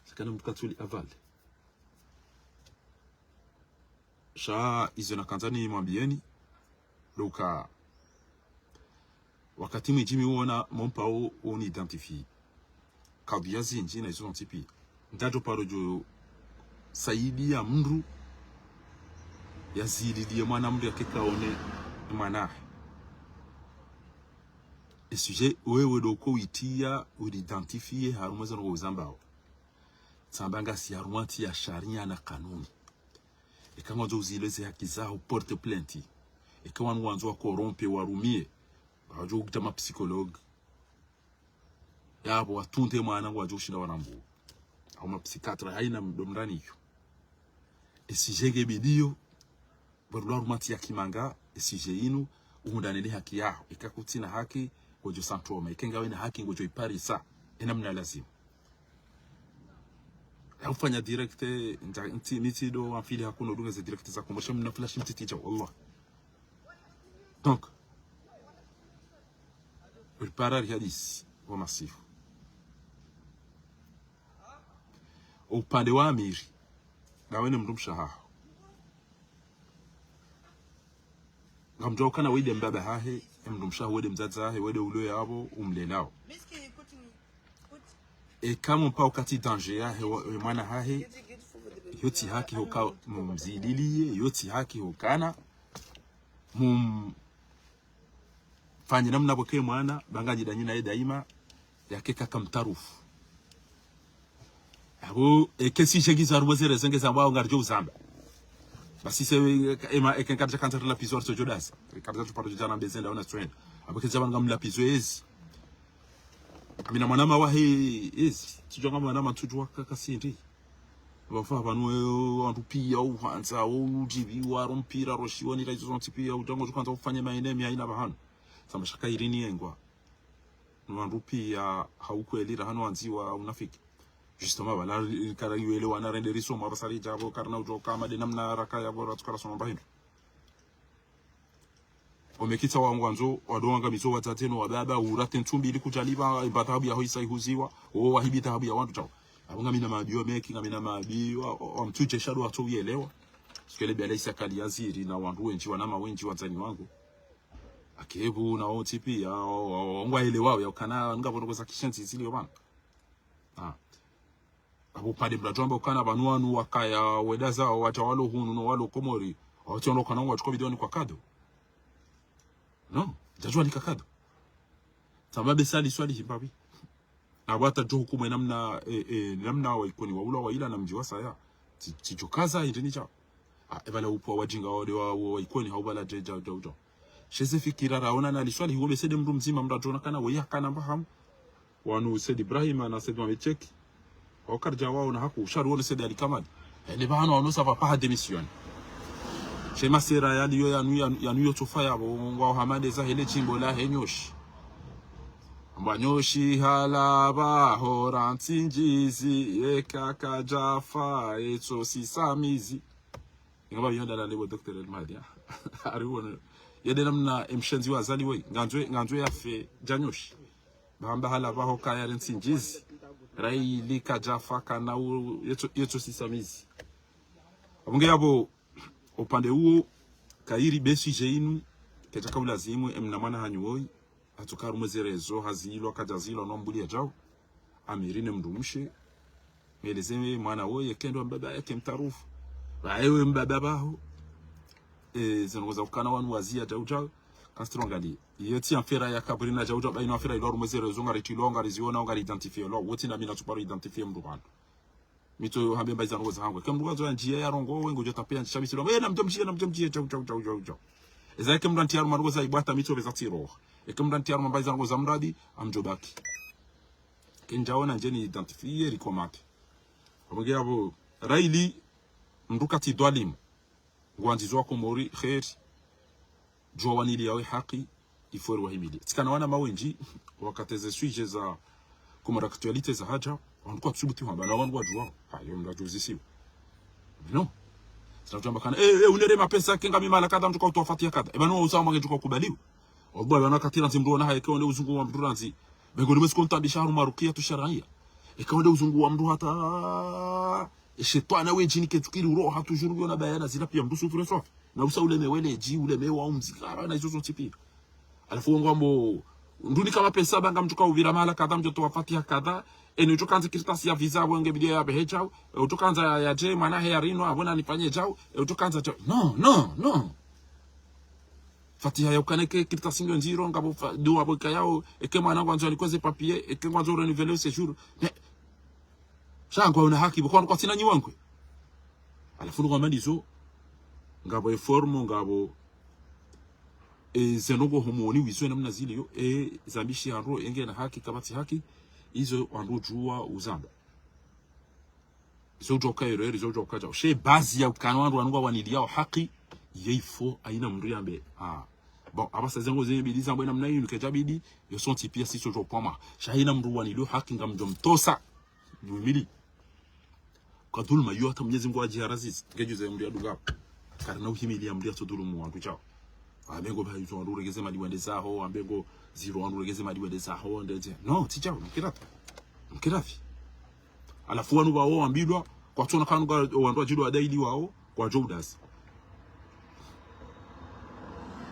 Shakana mndru katsuli avale. Sha izo nakandza nimwambieni, lo uka wakati mwindji mi uona mo mpao uni identifié. Kadhiya zindji na izo zontsi pia. Ndadjo paro djo saidiya mndru, yazililiye mwana mndru yake kaone mwana. E sujet wewe ndo uko witiya, uli identifié, harumwa ze ndrongo uzambao. Tsamba ngasi harumwa ntsi ya sharia na kanuni. Eka ngwandzo uzilwe ze haki zaho, porte plainte. Eka wanu wandzo wa corrompre, warumie. Wadjo ukita ma psychologue. Yapvo watunde mwana ngwadjo ushinda warambu. Au ma psychiatre haina mdomrani iyo. E sujet nge bidiyo, barulwa harumwa ntsi ya kimanga, e sujet inu, uhundrane ne haki yaho. Eka kutsina haki, ngodjo santoma. Eka ngawe na haki, ngodjo iparisa. E namna lazimu. Ya ufanya direct, nta, nti, mi tsi ndo, amfili hakuno dunga ze direct za Komori, sha mna flash mtiti dja, wallah. Donc, ulipara ri hadisi, wa masifu. Upande wa Amiri, ngawe ne mndru mshe haho. Ngamdjuwa ukana wende mbaba hahe, e mndru mshe haho, wende mdzadze hahe, wende ulo yapvo, umlelao. Eka mo mpao katsi danger yahe, wa, e mwana hahe, yo tsi haki hoka mumzililiye, yo tsi haki hokana, mum, fanye namna pvoke mwana, ba nganyi danyi naye daima, yake kaka mtarufu. Apvo, eke sujet ngizo harumwa ze réseaux ngezambwao ngaridjo uzamba. Basi se, ema, eke nkaridja kandza rilapvizo ritso djo dasa. Nkaridja tuparo djo djana mbezenda ona tswenda. Apvo eke zamba ngamlapvizo ezi. Amina mwana mawahe ezi. Tsidjo nga mwana matsudjuwa kaka sindi. Pvapvo pvanu, e, wandru pia uhandza, o udjiviwa, ro mpira, ro shiwoni, ra izo zontsi pia, udjango djukandza ufanye maenemi, haina pvahanu. Samba shaka irini yengwa. No wandru pia, ha ukweli, ra hanu wandziwa, unafiki. Justement, pvala, kara iwele wana rende risoma, pvasa ridja pvo, karina udjo kama, de namna raka yapvo, ratsu kara soma pvahindru. Omekitsa wa ngwandzo, wado wangamizo wadzadze no wababa, urate ntsumbi ili kudjaliba, imba dhahabu yaho isa ihuziwa, o wahibi dhahabu ya wandru djao. Apvo ngamina mabiyo meki, ngamina mabiyo, o, o, o mtsudje shado watso uyelewa. Sikele bela isa kali yaziri na wandru wendji, wanama wendji, wandzani wangu. Akebu na wontsi pia, o, o, o, ngwaelewao, ya ukana, ngapvo ndrongo za kishenzi zilio pvanu. Ah. Apvo pvade mradjo amba ukana pvanu wanu wakaya wenda zao, wadja walo hunu no walo Komori, wawatsi wandru ukana ngwadjo kwa bidioni kwa kado. No, djadjuwa ni kakado. Samba be sali swali himbabi. Apvo hata djo hukumu e namna, e, e, namna wa Ikoni wa ula wa ila na mdji wa saya. Tsi, tsidjo kaza, indrini djao. Ah, e pvala upvwa wadjinga wade wa, wa Ikoni, hau pvala dje, djao, djao, djao. She ze fikira raona na liswali, huo be Said mndru mdzima mradjo ona kana, weya kana mba hamu. Wanu Said Ibrahim na Said Mohamed Cheikh. Wao karidja waona haku, ushauri wanu Said Ali Kamali. Ele pvahanu wanu sava paha démission. She masera yaliyo yanu, yanu, yanu yo tsofa yapvo, ngwao hamade za hele djimbo lahe Nyoshi. Amba Nyoshi halaba hora ntsindjizi, yeka kadjafa, etso sisamizi. Ngamba yonda la lebo Docteur El Mahdi, ah. Ari wona. Yede namna emshenzi wa Azali woyi. Ngandzwe, ngandzwe yafe dja Nyoshi. Bahamba halaba ho kaya re ntsindjizi. Raili kadjafa kana u, yetso, yetso sisamizi. Apvo nge yapvo, upande uwo, kayiri be sujet inu, kedjaka ulazimu, emna mwana hanyu woyi. Hatsoka harumwa ze réseaux, hazilwa, kadjazilwa, no mbuli ya djao. Amiri ne mndru mshe. Mweleze mwana woye, kendo mbaba yake mtarufu. Ba ewe mbaba baho. E, ze ndrongo za ukana wanu waziya djao djao. Kastrongali. Iyo tsi affaire ya kaburi na djao djao. Ba inu affaire ilo harumwa ze réseaux, ngari tilo, ngari ziona, ngari identifié lo. Wotsi na mi na tsuparo identifié mndru pvanu. Mi tso hambe mba iza ndrongo zahangu. Eke mndru wazo ya ndjiye ya rongowe, ngudjo tapia ndjisha misiro. E, namdjo mdjiye, namdjo mdjiye, djao, djao, djao, djao, djao. Eza eke mndru antiya harumwa ndrongo za ibwata, mi tso pveza tsiroha. Eke mndru ntiyaru mamba izo ndrongoo za mradi, ngamdjo baki. Eke ndjaona ndje ni identifier, ri commenter. Apvo nge apvo, raili, mndru katsi dhwalimu. Ngwandzizo wa Komori, kheri. Djuwa waniliyawo haki, il faut ri wahimilie. Tsikana wana mawendji, wakati ze sujet za Comores Actualité za hadja, wandru kwatsubuti hwamba, na wandru wadjuwa, ha, yo mndru adjuzisiwa. Non. Sina udjo amba kana, eh, eh, unere mapesa, eka ngami mahala kadha, mndru kautowa fatiha kadha. Eba no, usawa mwange mndru kaukubaliwa. Wabwa, wana katira nzi mndru wana haye, eka wende uzungu wa mndru randzi. Bengo nimwezi kontabisha harumwa rukiya tu sharaiya. Eka wende uzungu wa mndru hata, e shetwana we djini ketsukiri uroha, toujours yona bayana zila piya mndru souffre soif. Na usa ulemewe ledji, ulemewa umzikara, na izo zontsi piya. Halafu wo ngwambo, ndru nika mapesa ba ngamdjo kauvira mahala kadha, mdjo towa fatiha kadha, eni udjo kandza kartasi ya visa, apvo nge bidi ya behe djau, e udjo kandza ya, ya dje, mwana he ya rino, apvo na nifanye djau, e udjo kandza djau. Non, non, non. Fatiha ya ukana eke kartasi ngiyo ndziro, ngapvo fa-, dua apvo ikayao, eke mwana ngwandzo anikwe ze papier, eke ngwandzo renouveler séjour. Ne, sha ngwaona haki, bo kwandru kwatsina nyi wankwe. Halafu ngwamba ndizo, ngapvo e forme, ngapvo, e, ze ndrongoo homoni wizo namna ziliyo, e, zambishi handru, enge na haki, kapvatsi haki, izo wandru djuwa uzamba. Izo udjo uka erreur, izo udjo uka djau. She base ya ukana wandru wanu ngwaniliyawo haki, ye il faut, haina mndru yambe, ah. Bon, apvasa ze ndrongoo zinu bidi zambwe namna yinu, kedja bidi, yo sontsi piya si sojo pvwama. Sha haina mndru waniliyo haki ngamdjo mtosa. Yumili. Kwa dhulma yo hata Mwenyezi Mungu adjiharazizi. Ngedjuze mndru yadunga. Karina uhimiliya mndru yatso dhulumu wandru djau. Ambe ngo ba izo wandru regeze mali wende zaho, ambe ngo ziro wandru regeze mali wende zaho, ndedje. Non, tsi djau, mkirafi. Mkirafi. Halafu wanu pvawo wambilwa, kwatsona kanu nga wandru wadjilwa wadailiwawo, kwadjo udasi.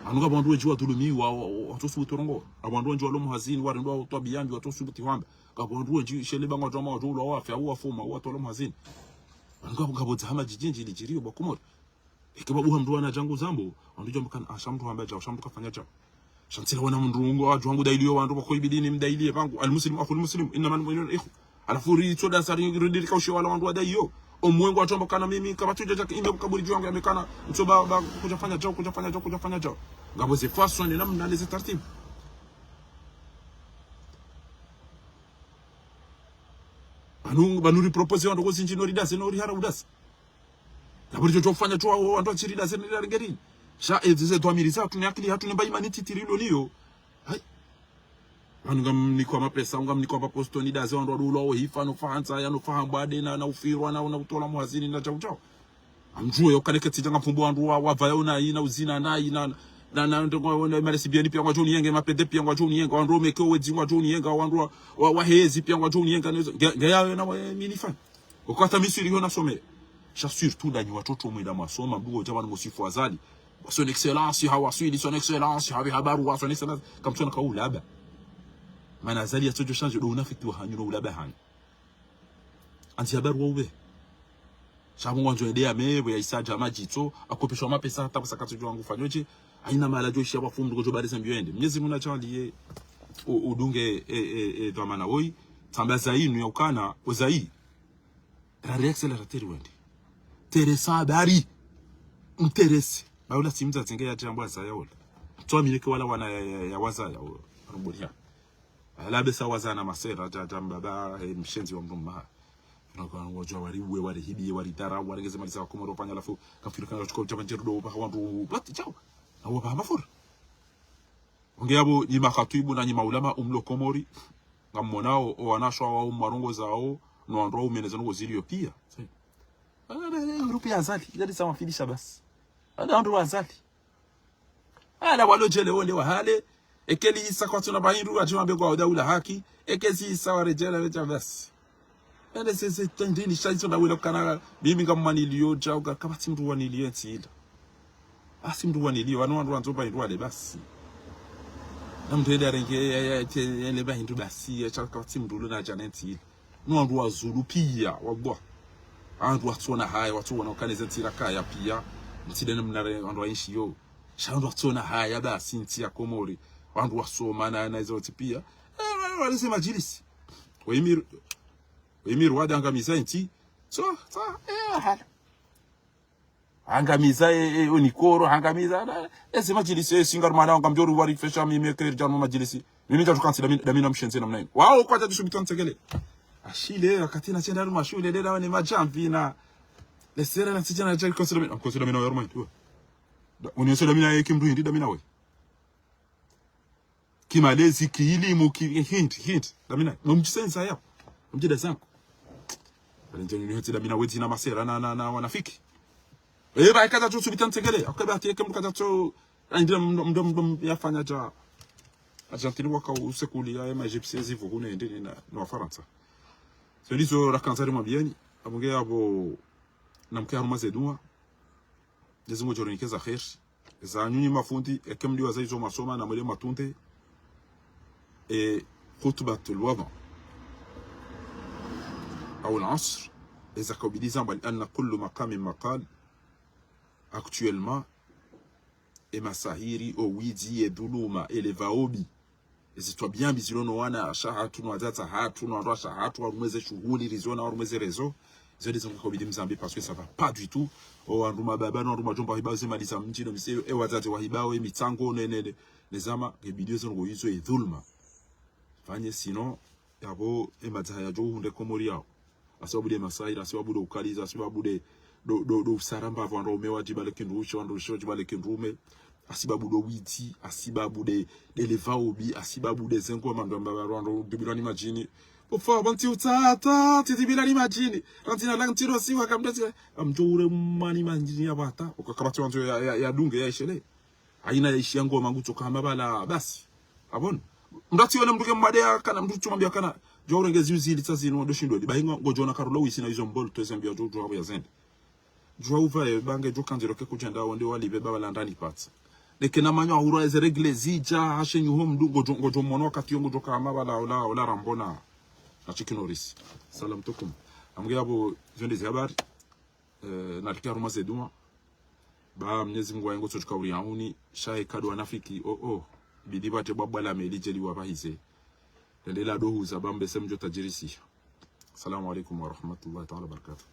Anu nga wandru wendji wadhulumiwa, wa, wa, watsosubuti rongowa. Anu wandru wendji walo muhazini, warendwa utwabiya mbi, watsosubuti hwamba. Nga wandru wendji, shele ba ngwadjo ama wadjo ulwa wafe, au wafuma, au watolwa muhazini. Anu nga, ngapvo dza hama djidjindji lidjiriyo ba Komori. Eke babu ha mndru wana djangu zambo, wandru djambo kana, ah, sha mndru hamba djau, sha mndru kafanya djau. Sha ntsila wana mndru ngo, wadjo wangu dailiyo wandru, wako ibidi nimdailiye pvangu. Al muslimu akhul muslim, innamal mu'minuna ikhwa. Halafu ritso dasa ri, ri, ri, rikaushe wala wandru wadaiyo. Omwengo wadjambo kana mimi, kapvatsi udja djaka, ime kaburi djwangu yamekana, ntso ba, ba, kudjafanya djau, kudjafanya djau, kudjafanya djau. Ngapvo ze façon, ni namna, ni ze tartibu. Pvanu, pvanu ri propose wandru ko zindji no ridase, no rihara udase. Ngapvo ridjo djofanya djo wao wandru watsiri daze ni laringeri. Sha ezi ze dhwamiri zahatru ni akili yahatru ni mba imani titiri ilo niyo. Hai. Pvanu ngamnikwa mapesa, ngamnikwa maposto ni daze wandru wadulwa wo hifa, no faha ndzaya, no faha mbwade, na, na ufirwa, na, na utolwa muhazini, na djau djau. Ngamdjuwe yo kale ketsi djanga mfumbo wandru wa, wapvaya unayi, na uzina nayi, na, na, na, ndrongoo, na, malesibiani piya ngwadjo niyenga, mapende piya ngwadjo niyenga, wandru wameke wedzi ngwadjo niyenga, wandru wa, wa, wahezi piya ngwadjo niyenga, nge, nge yayo na wa, minifa. Wakati mi siri yo nasome. Sha surtout ndanyi watoto mwenda mwasoma, mbugo djamani musifu Azali. Son excellence, hawaswili, son excellence, hawe habaru wa son excellence. Kamtsona ka ulaba. Mana Azali yatsodjo change ndo unafiki wahanyu no ulaba hanyu. Anzi habaru wa ube. Sha pvo ngwandzo ende ya mepvo ya isa dja madjitso, akopeshwa mapesa hata pvasa katsodjo wangu fanyo dje. Haina mahala djo ishiya wafu mndru ngodjo bariza mbio ende. Mwenyezi Mungu nadjaliye u, udunge, e, e, e, dhwamana woyi. Tsamba zainu ya ukana, ozayi. Rari accélérateur wende. Teresa habari. Mterese. Ba ula tsi mdzadze nge ya djambo wazaya ula. Tso aminike wala wana ya, ya, ya wazaya ula. Rubulia. Ala besa wazana masera, dja, dja mbaba, he, mshenzi wa mndru mmaha. Nako, ngodjo wari uwe, wari hibiye, wari dara, wari ngeze mali za Komori wafanya halafu, kafikiri kana chuko, djama ndjeru ndo, ba wandru, bati, djau. Na wapvaha mafura. Onge yapvo nyi makhatwibu na nyi maulama umlo Komori, ngammonao, o wanashe wa umwarongozawo, no wandru wa umeneza no ziliyo piya. Sai. Ah, ah, ah, groupe ya Azali, ila disa mafilisha basi. Ala wandru wa Azali. Ala walo djele wonde wahale, eke li isa kwatsuna pvahindru, wadjimambe kwa udaula haki, eke zi isa waredjela weja basi. Ende se, se, tendini, sha izo ndawela kukana, mimi ngamwaniliyo, djau, ka, kapvatsi mndru waniliyo entsi ila. Asi mndru waniliyo, wanu wandru wandzo pvahindru wale basi. Na mndru ende arenge, ya, ya, te, ele pvahindru basi, ya, sha kapvatsi mndru ulo na djana entsi ila. No wandru wa Zulu piya, wabwa. Wandru watsona haya, watsoona ukana eze ntsi rakaya piya. Ntsi dene mnare wandru wa inshi yo. Sha wandru watsona haya basi ntsi ya Komori. Wandru wasoma na, na izo ntsi piya. Eh, wa, wa, walese madjilisi. Wa emir, wa emir wadangamiza ntsi. So, so, eh, hala. Hangamiza e, e, o Nikoro, hangamiza, na, ezi madjilisi, e, singa rumana, ngamdjo ri wari fesha, mimi, ke, ridjana madjilisi. Mimi ndjadjo kantsi, Damina, Damina mshenzi namna inu. Wao, kwadja dusubiti wa ntsekele. Ashile, wakati na shenda harumwa shule, lela wane madjamvi na, lesera na sijana djari konsi Damina, konsi Damina wa rumwa, tu. Da, unionse Damina ye kimdu hindri, Damina we. Kimalezi, kiilimu, ki, hindri, hindri. Damina, mdjisenza ya. Mdjida zangu. Bali ndje ni hati Damina wedzi na masera na, na, na wanafiki. E, ba, kadja tu subiti wa ntsekele. Akaba ati eke mdu kadja tu, a, ndira mdo, mdo, mdo, yafanya dja. Argentine waka usekuli ya, ema Egyptiens zivu hune, ndi, ni na, na Wafarantsa. So, ndizo rakandza rimwambieni, abonge abo, namke harumwa ze dua. Mnyezi Mungu djorinike za kheri. Za nyunyi mafundi, eke mdiwaza izo masoma na mwele matunde. E, khutbatul wadha. Au al-asr. Eza kaubidi zamba, لأن كل مقام مقال. Actuellement, e masahiri, o widzi, e dhuluma, e levaobi. Ezi twabiya mbi zilo no wana sha hatru, no wadzadze hatru, no wandru sha hatru, harumwa ze shuhuli, riziona harumwa ze réseaux. Izo ndizo ngakobidi mzambe, parce que ça va pas du tout. O wandru mababa, no wandru madjomba wahibao ze mali za mdji, no mise, e wadzadze wahibao, e mitsango, ne, ne, ne, ne zama, ngebidi ezo ngo izo e dhulma. Fanye sinon, yabo, e madzaha yadjo hunde Komori yao. Hasibabu de masahiri, hasibabu de ukaliza, hasibabu de, do, do, do usaramba, wandru waume wadjibale kindru, she wandru she wadjibale kindrume. Hasibabu do widzi, hasibabu de, de levaobi, hasibabu de zengo, mandru amba, wandru dubilwa ni madjini. Ofa, banti utata, titibilwa ni madjini. Ranti na lanti rosi, wakamdasi, amdjo ure mani madjini ya bata. Okakabati wandzo ya, ya, ya dunge, ya ishele. Haina ya ishiya ngoma ngutsoka hama bala, basi. Abon. Mdru atsione mdru ke mwade ya kana, mdru tsumwambia kana, djo urenge ziuzili tsa zinu, ndo shindo, di bahinga, ngodjona karula wisi na izo mbolo, tweze mbia djo, djo habo ya zende. Djo uva ye, bange djo kandziro ke kudjenda, wonde walibe, baba landani patsa. Neke na manyo ahura eze règles zidja, hashe nyu ho mdru, ngodjo, ngodjo mono wakati yo, ngodjo ka hama bala, ola, ola rambona. Achiki Norris. Salam tukum. Amge abo, zonde zi habari. Eh, narike harumwa ze dua. Ba Mnyezi Mungu wayengo tsotuka uri yauni, sha eka do wanafiki, oh, oh. Bidi bate bwabwa la meli djeli wabahize. Lendela do huza bambe se mdjo tajirisiha. Assalamu alaikum wa rahmatullahi ta'ala wa barakatuh.